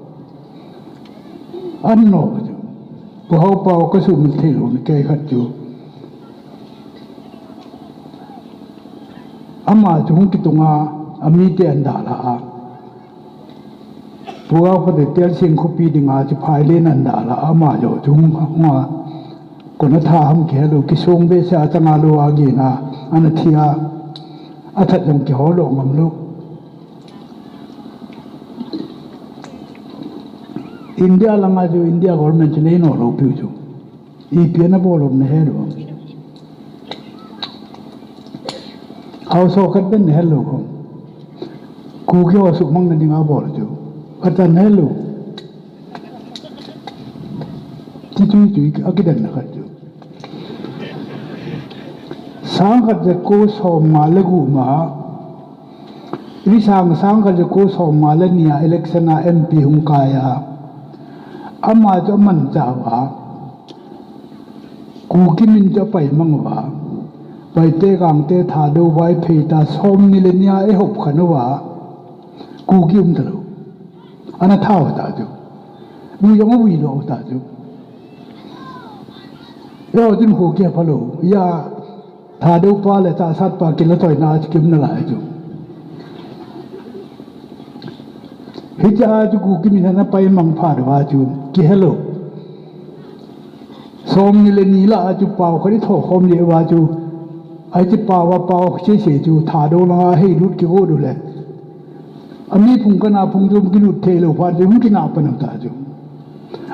An nop chu. Pu Haopa kasuhmil thei lou na kei khat chu. Ama chu hung kitunga, amite ana dalha a. Pu Haopa te Telsing khopi dinga chu phai len ana dalha a, ama jong chu hung, hunga. Kona tha ham kihelou, kisong behseh a changa lou a gin a, ana thi a, athat jong kihol lou ngam lou. India langa chu India government chu nei nop lou piu chu. Ipi ana bol um nahe lou. Haosa khat ben nahe lou khom. Kuki ho suhmang na dinga bol chu. Atan nahe lou. Ti chu chu akidan na khat chu. Sang khat jako som nga le gup ma. Ri sang, sang khat jako som nga le ni a election a M P hung kai a. Ama chu amanchah uva. Kuki min chu apai mang uva. Paite, Gangte, Thadou, Vaiphei ta som ni le ni a eihop khen uva. Kuki um talou. Ana thau ta chu. Ui jong ui lou ta chu. Eiho chun kho kiphalou. Hia Thadou pa le Chahsat pa kila toina chu kium nalai chu. Hiche a chu Kuki min ana pai mang phat uva chu kihelou. Som ni le ni lah a chu pao khat itho khom le uva chu. Hiche pao a pao sese chu Thadou langa hei lut kigot u le. Ami phung kana phung chu kilut thei lou phat chu hung kinah pan u ta chu.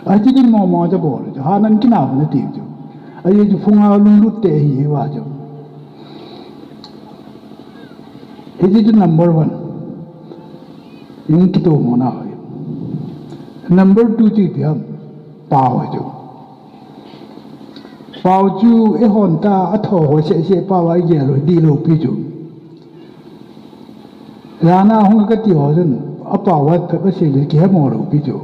Ahi ti din mo mo cha bol chu. Hanan kinah pan ti chu. Ahi chu phunga lunglut te hi hi uva chu. Hiche chu number one. Hung kitomo na hi. Number two chu ipi ham. Pao chu. Pao chu eihon ta atho ho sese pao a igel u dihlou pi chu. Lana hung kati ho chun, apao a phat asei le kihemo lou pi chu.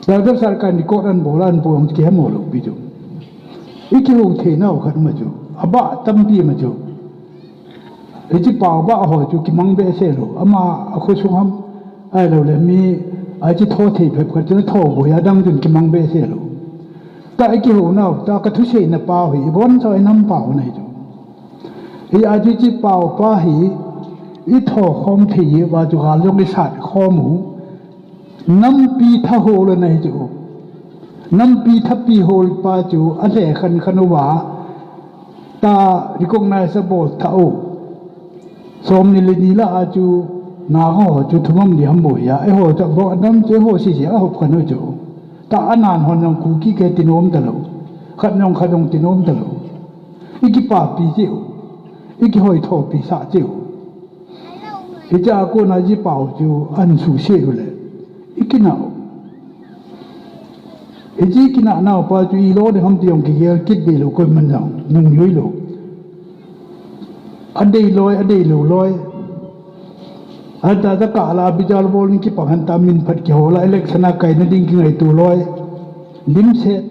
Doctor Sarkar in record ana bol a ana bol hung kihemo lou pi chu. Ikihou thei nau khat ma chu. Abah tampi ma chu. Hiche pao bah ho chu kimang behseh lou. Ama akhosung ham. Ahilou le mi, hiche tho thei phabep khat chu tho boi a dang chun kimang behseh lou. Ta ikihou nau, ta kathusei na pao hi, ibon choi nam pao na hi chu. Hia chu hiche pao pa hi, itho khom thei uva chu gal jong isat khom u. Nampi tha hol na hi chu. Nampi thapi hol pa chu, alhekhen khen uva. Ta recognize abol tha u. Som ni le ni lah a chu, na ho chu thum am li ham boi a. Eiho chu abon a dam chu eiho sese ahop khen u chu. Ta anan hon jong Kuki kati nom talou. Khat jong khat jong ti nom talou. Ikipapi cheh u. Ikihoi thopi sah cheh u. Hiche a kona hiche pao chu ana suse u le. Ikinah u. Hiche kinah nau pa chu ilo ding ham ti jong kigel kit deh lou koiman jong. Nung lui lou. Adei loi, adei lou loi. Anta ta kah la bijal bol in kipang hanta min phat kihol a election a kaina ding kingaito loi. Dimset.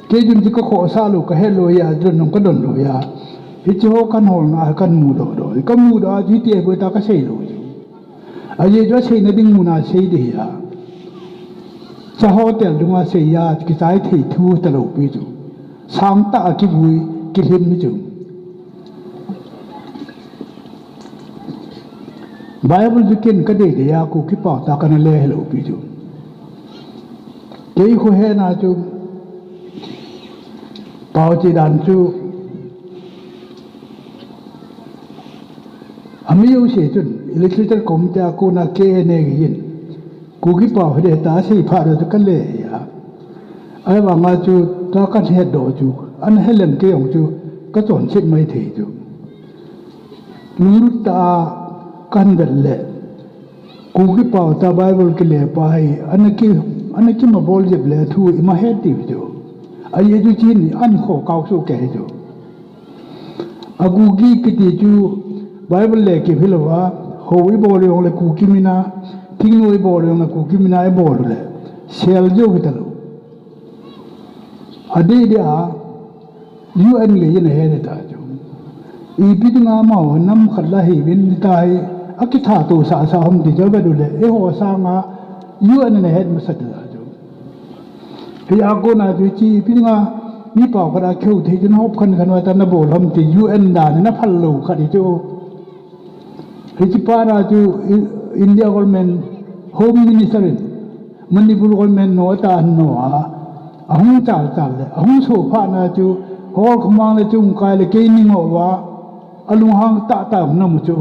Kei chun chu kakhohsah lou, kahet lou a, chun nung kadon lou a. Hiche ho kahin holna, kahin mudoh doh. Kamudoh a, chu hiti ahibou ta kasei lou. Ajeh chu aseina ding mun a sei ding ahi a. Cha hotel dunga sei a, kichai thei thu talou pi chu. Sangtah a kivui, kilhim hi chu. Bible chu ken ka dei dei a, Kuki pao ta kana le helou pi chu. Kei khu hena chu, pao che dan chu, ami u se chun, literature committee a kona K N A gei in, Kuki pao he dei ta sei pha deu chu ka le a. Ahivanga chu, ta kan het doh chu, ana he lem kei jong chu, ka chonset mai thei chu. Lunglut tah a kan vet le, Kuki pao ta Bible kile pa hi, ana ki, ana kima bol jep le thu ima het diu chu. Ajeh chu chin an kho kau su ke chu. A Kuki kiti chu Bible le kip hilou a, hou i bol jong le Kuki mina, thingnu i bol jong le Kuki mina i bol le, sel jo hi ta lou. Adei dei a, U N gei in ahe dei ta chu. Ipi dinga amaho nam khat la hiuvin hita hi, akitha to sasa ham ti chu vet u le, eiho sanga U N in ahet masat ta chu. Hia kona chu chi ipi dinga, mi pao khat a kihou thei chun hop khan khan va ta na bol ham ti U N dan in aphal lou khat hi chu. Hiche pa na chu I-, India government Home Minister in Manipur government no ata no a, ahung chal chal le, ahung so pha na chu, hol khomang le chung kai le kei ni ngo va, alunghang tah tah na mu chu.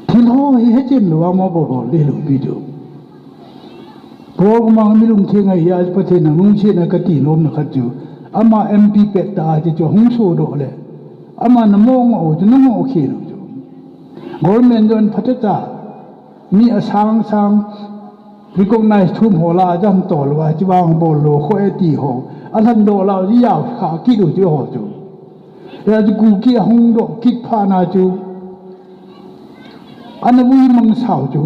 Thil ho hi hechem lou a mo bol bol le lou pi chu. Paul Kumang mi lungtheng ahi a, Pathen a lungsetna kati lomna khat chu, ama M P pet ta a ti chu hung sodoh le, ama na mo ngoh u chu na ngoh khel u chu. Government jong phatecha, mi asang sang recognize thum ho la a jam tol uva, chi vang bol lou kho e ti ho, alhan doh la u ji yau kha kit u chu ho chu. Hia chu Kuki ahung doh kit pha na chu, ana vui mang sao chu.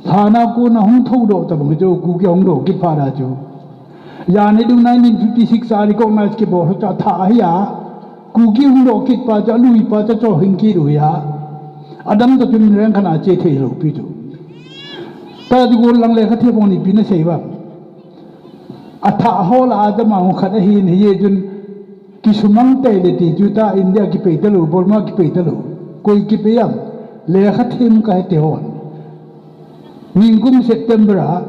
Lhana kona hung thoudoh ta bang chu, Kuki hung doh kit pha na chu. Jani dung nineteen fifty six a recognize kibol ho chu atha ahi a. Kuki hung doh kit pa chu, alui pa chu, cho hing kit u hi a. Adam ta chu min reng khan a che thei lou pi chu. Ta chu gol lang le kha the phong ni pi na sei va. Atha ho la Adam a hung khat ahin, hijeh chun kisumang tei le ti chu ta India kipei ta lou, Burma kipei ta lou. Koi kipei am, lekha them ka he te hon. Ningkum September a,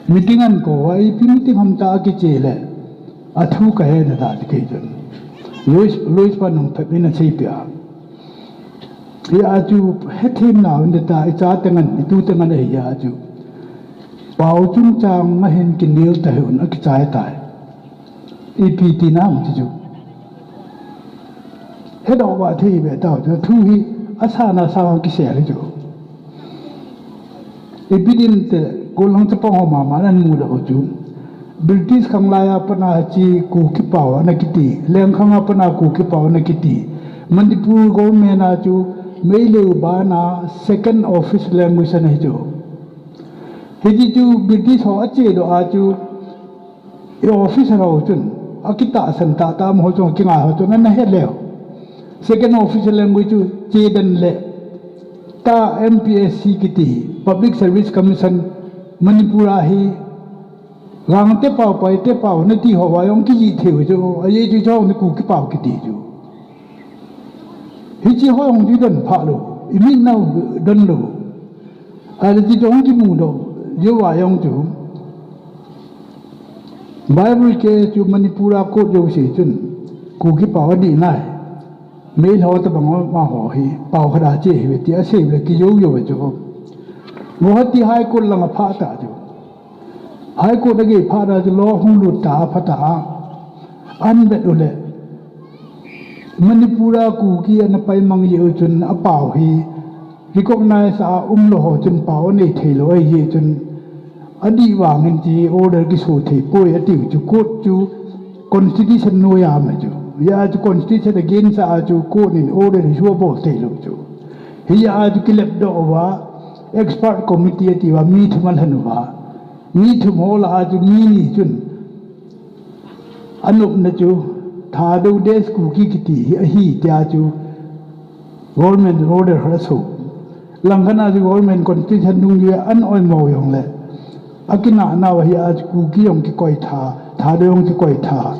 meeting an ko a, ipi meeting ham ta kiche le, athu ka he na ta ti kei chun. Louis, Louis pa nung phet min a sei pia. Hia chu hethem nau in ta, icha tengan, itu tengan ahi a chu. Pao chungchang ma hin kinel ta hi un akichai tai. Ipi ti nam ti chu. Hedoh va thei ve tau chu, thu hi asana sa kisel hi chu. Ipi din te, gollhang chapang ho mama nan mu lou chu. British khang lai a pat a chu Kuki pao ana kiti, Lengkhang a pat a Kuki pao ana kiti. Manipur government a chu Meitei bana second office language ana hi chu. Hiti chu British ho ache doh a chu, i officer ho chun, akitahsan tah tah amaho chun, kingai ho chun, ana he leu. Second official language chu chedan le, ta M P S C kiti, Public Service Commission, Manipur a hi, Gangte pao, Paite pao, nati ho va jong kijih thei u chu, ajeh chu chong ni Kuki pao kiti chu. Hiche ho jong chu don pha lou, i min nau don lou. Ahile ti jong kimu doh, jeh a jong chu. Bible ke chu Manipur a quote jouse chun, Kuki pao adih nai. Meitei ho tabang amaho hi, pao khat a che hi ve ti asei le kijou jou ve chu. Guwahati High Court lang aphah ta chu. High Court agei phat a chu law hung lut ta a phat a. An vet u le. Manipur a Kuki ana pai mang jeh u chun apao hi recognize a um lou ho chun pao anei thei lou ahi jeh chun adih vangin ti order kiso thei poi atiu chu court chu constitution noiya ma chu. Hia chu constitution against a chu court in order hi suah bol thei lou chu. Hia chu kilep doh uva expert committee ati uva mi thum alhen uva. Mi thum ho lah a chu mi ni chun Anopna chu, Thadou Desh Kuki kiti hi ahi tia chu government order khat aso. Langkhat a chu government constitution dungjui a an oimo jong le. Akinah nau ahi a chu Kuki jong kikoi tha, Thadou jong kikoi tha.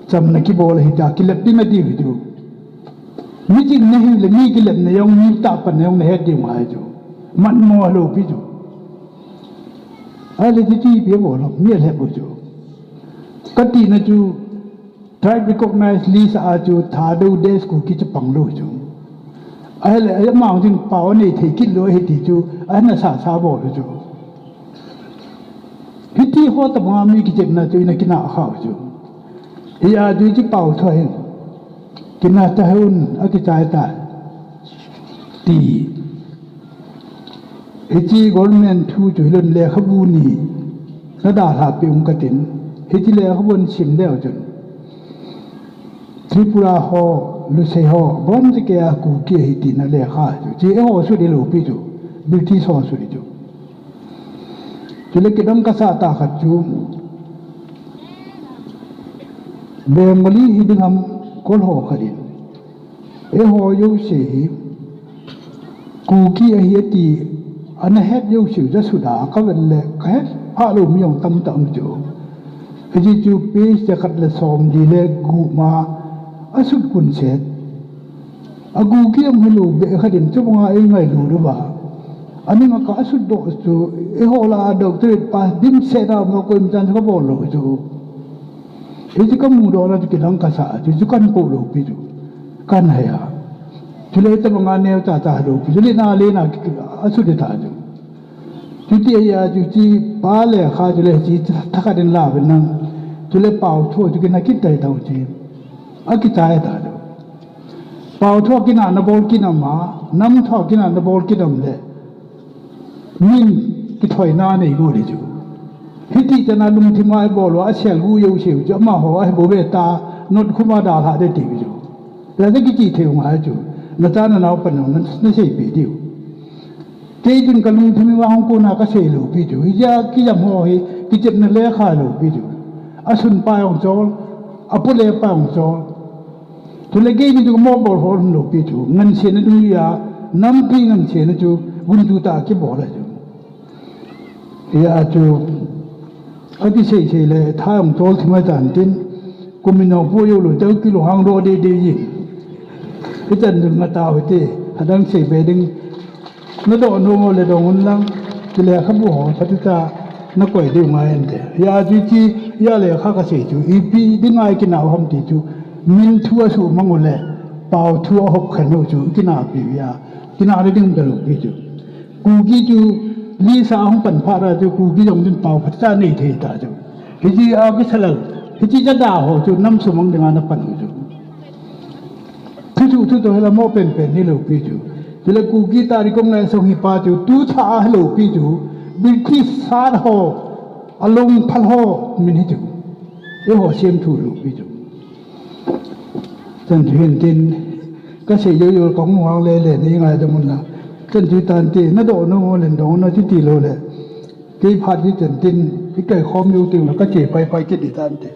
Chamna kibol ahi tia kilep ding ati hi chu. Mi ching na hiu le mi kilepna jong mi tah panna jong na het diu ngai chu. Mat mo lo pi chu. Ahile ti ti pi bol lo mi le bu chu. Ka tina chu tribe recognize list a chu Thadou Days Kuki chu pang lo chu. Ahile ama jing pao nei thei kit lo hi ti chu ana sa sa bol lo chu. Hiti ho tobanga mi kichepna chu ina kina khau chu. Hia chu chi pao tho hin. Kina ta hun a kichai ta. Ti. Hichi government thu chu hilon lekhabu ni. Na dalha pe um katin. Hichi lekhabu sim leu chun. Tripura ho, Lusei ho, bon ti ke a Kuki hi tina lekha chu. Chi e ho su di lo pi chu. British ho su di chu. Chule kidang kasa ta khat chu Bengali hi ding ham kol ho khat in. Eiho jouse hi Kuki ahi ati ana het jouse ja suda ka vel le ka het pha lo mi jong tam tam chu. Hichi chu page ja khat le som di le gu ma a sut kun set. A Kuki am hi lo be kha din chu banga ei ngailu ru ba. Ani nga ka sut do chu eiho la doctorate pass dim se da mo ko im chan ka bol lo chu. Hichi ka mu do na chu kilang ka sa chu chu kan po lo pi chu. Kan haya. Chu le ta banga neu ta ta lo pi chu le na le na a sut de ta chu. Chuti a chu chi pa le kha chu le chi tha kha din la ben nang. Chu le pao tho chu kina kit tai tau chi. A kit tai ta chu. Pao tho kina na bol kinam a, nam tho kina na bol kinam le. Min kithoi na nei go le chu. Hiti ta na lungthim a bol wa a sel gu yo seu chu ama ho a bo be ta not khuma da la de ti chu. La de kiti theu ngai chu. Na ta na nau pan na na sei pi diu. Kei chun ka lungthim vang hung kona ka sei lo pi chu. Hija kijam ho hi, kichepna lekha lo pi chu. A sun pa jong chol, a pu le pa jong chol. Chule kei ni chu mo bol hol lo pi chu. Ngan se na du ya, nampi ngan se na chu, gun chu ta ki bol la chu. Hia chu, a kisei sei le, tha jong chol thim a tan tin, kum in nong pu yo lo, teu kilo hang ro de de yin. Hitan dun nga ta hoi te, hadang sei be ding, na do no mo le dong un lang, ti le kha bu ho, pha ti ta, na koi diu ngai en te. Hia chu chi, hia le kha ka sei chu, ipi ding ngai kina ham ti chu, min thu a su mang u le, pao thu a hop khan u chu, kina pi hia, kina le ding da lo pi chu. Kuki chu list a hung pan phat ra chu Kuki jong din pao phat cha nei thei ta chu. Hichi a kisalang, hichi cha da ho chu nam sumang dinga na pan ho chu. Thu chu thu to hela mo pen pen ni lo pi chu. Chule Kuki ta ri kong ngai song hi pa chu tu cha a lo pi chu. British sat ho, a long phal ho min hi chu. E ho siam thu lo pi chu. Chan chu hin tin, ka sei yo yo kong muang le le ni ngai da mun la. Chan chu tan ti, na do no mo len dong na ti ti lo le. Kei phat ni chan tin, i kai khom yo ting la ka che pai pai ke di tan ti.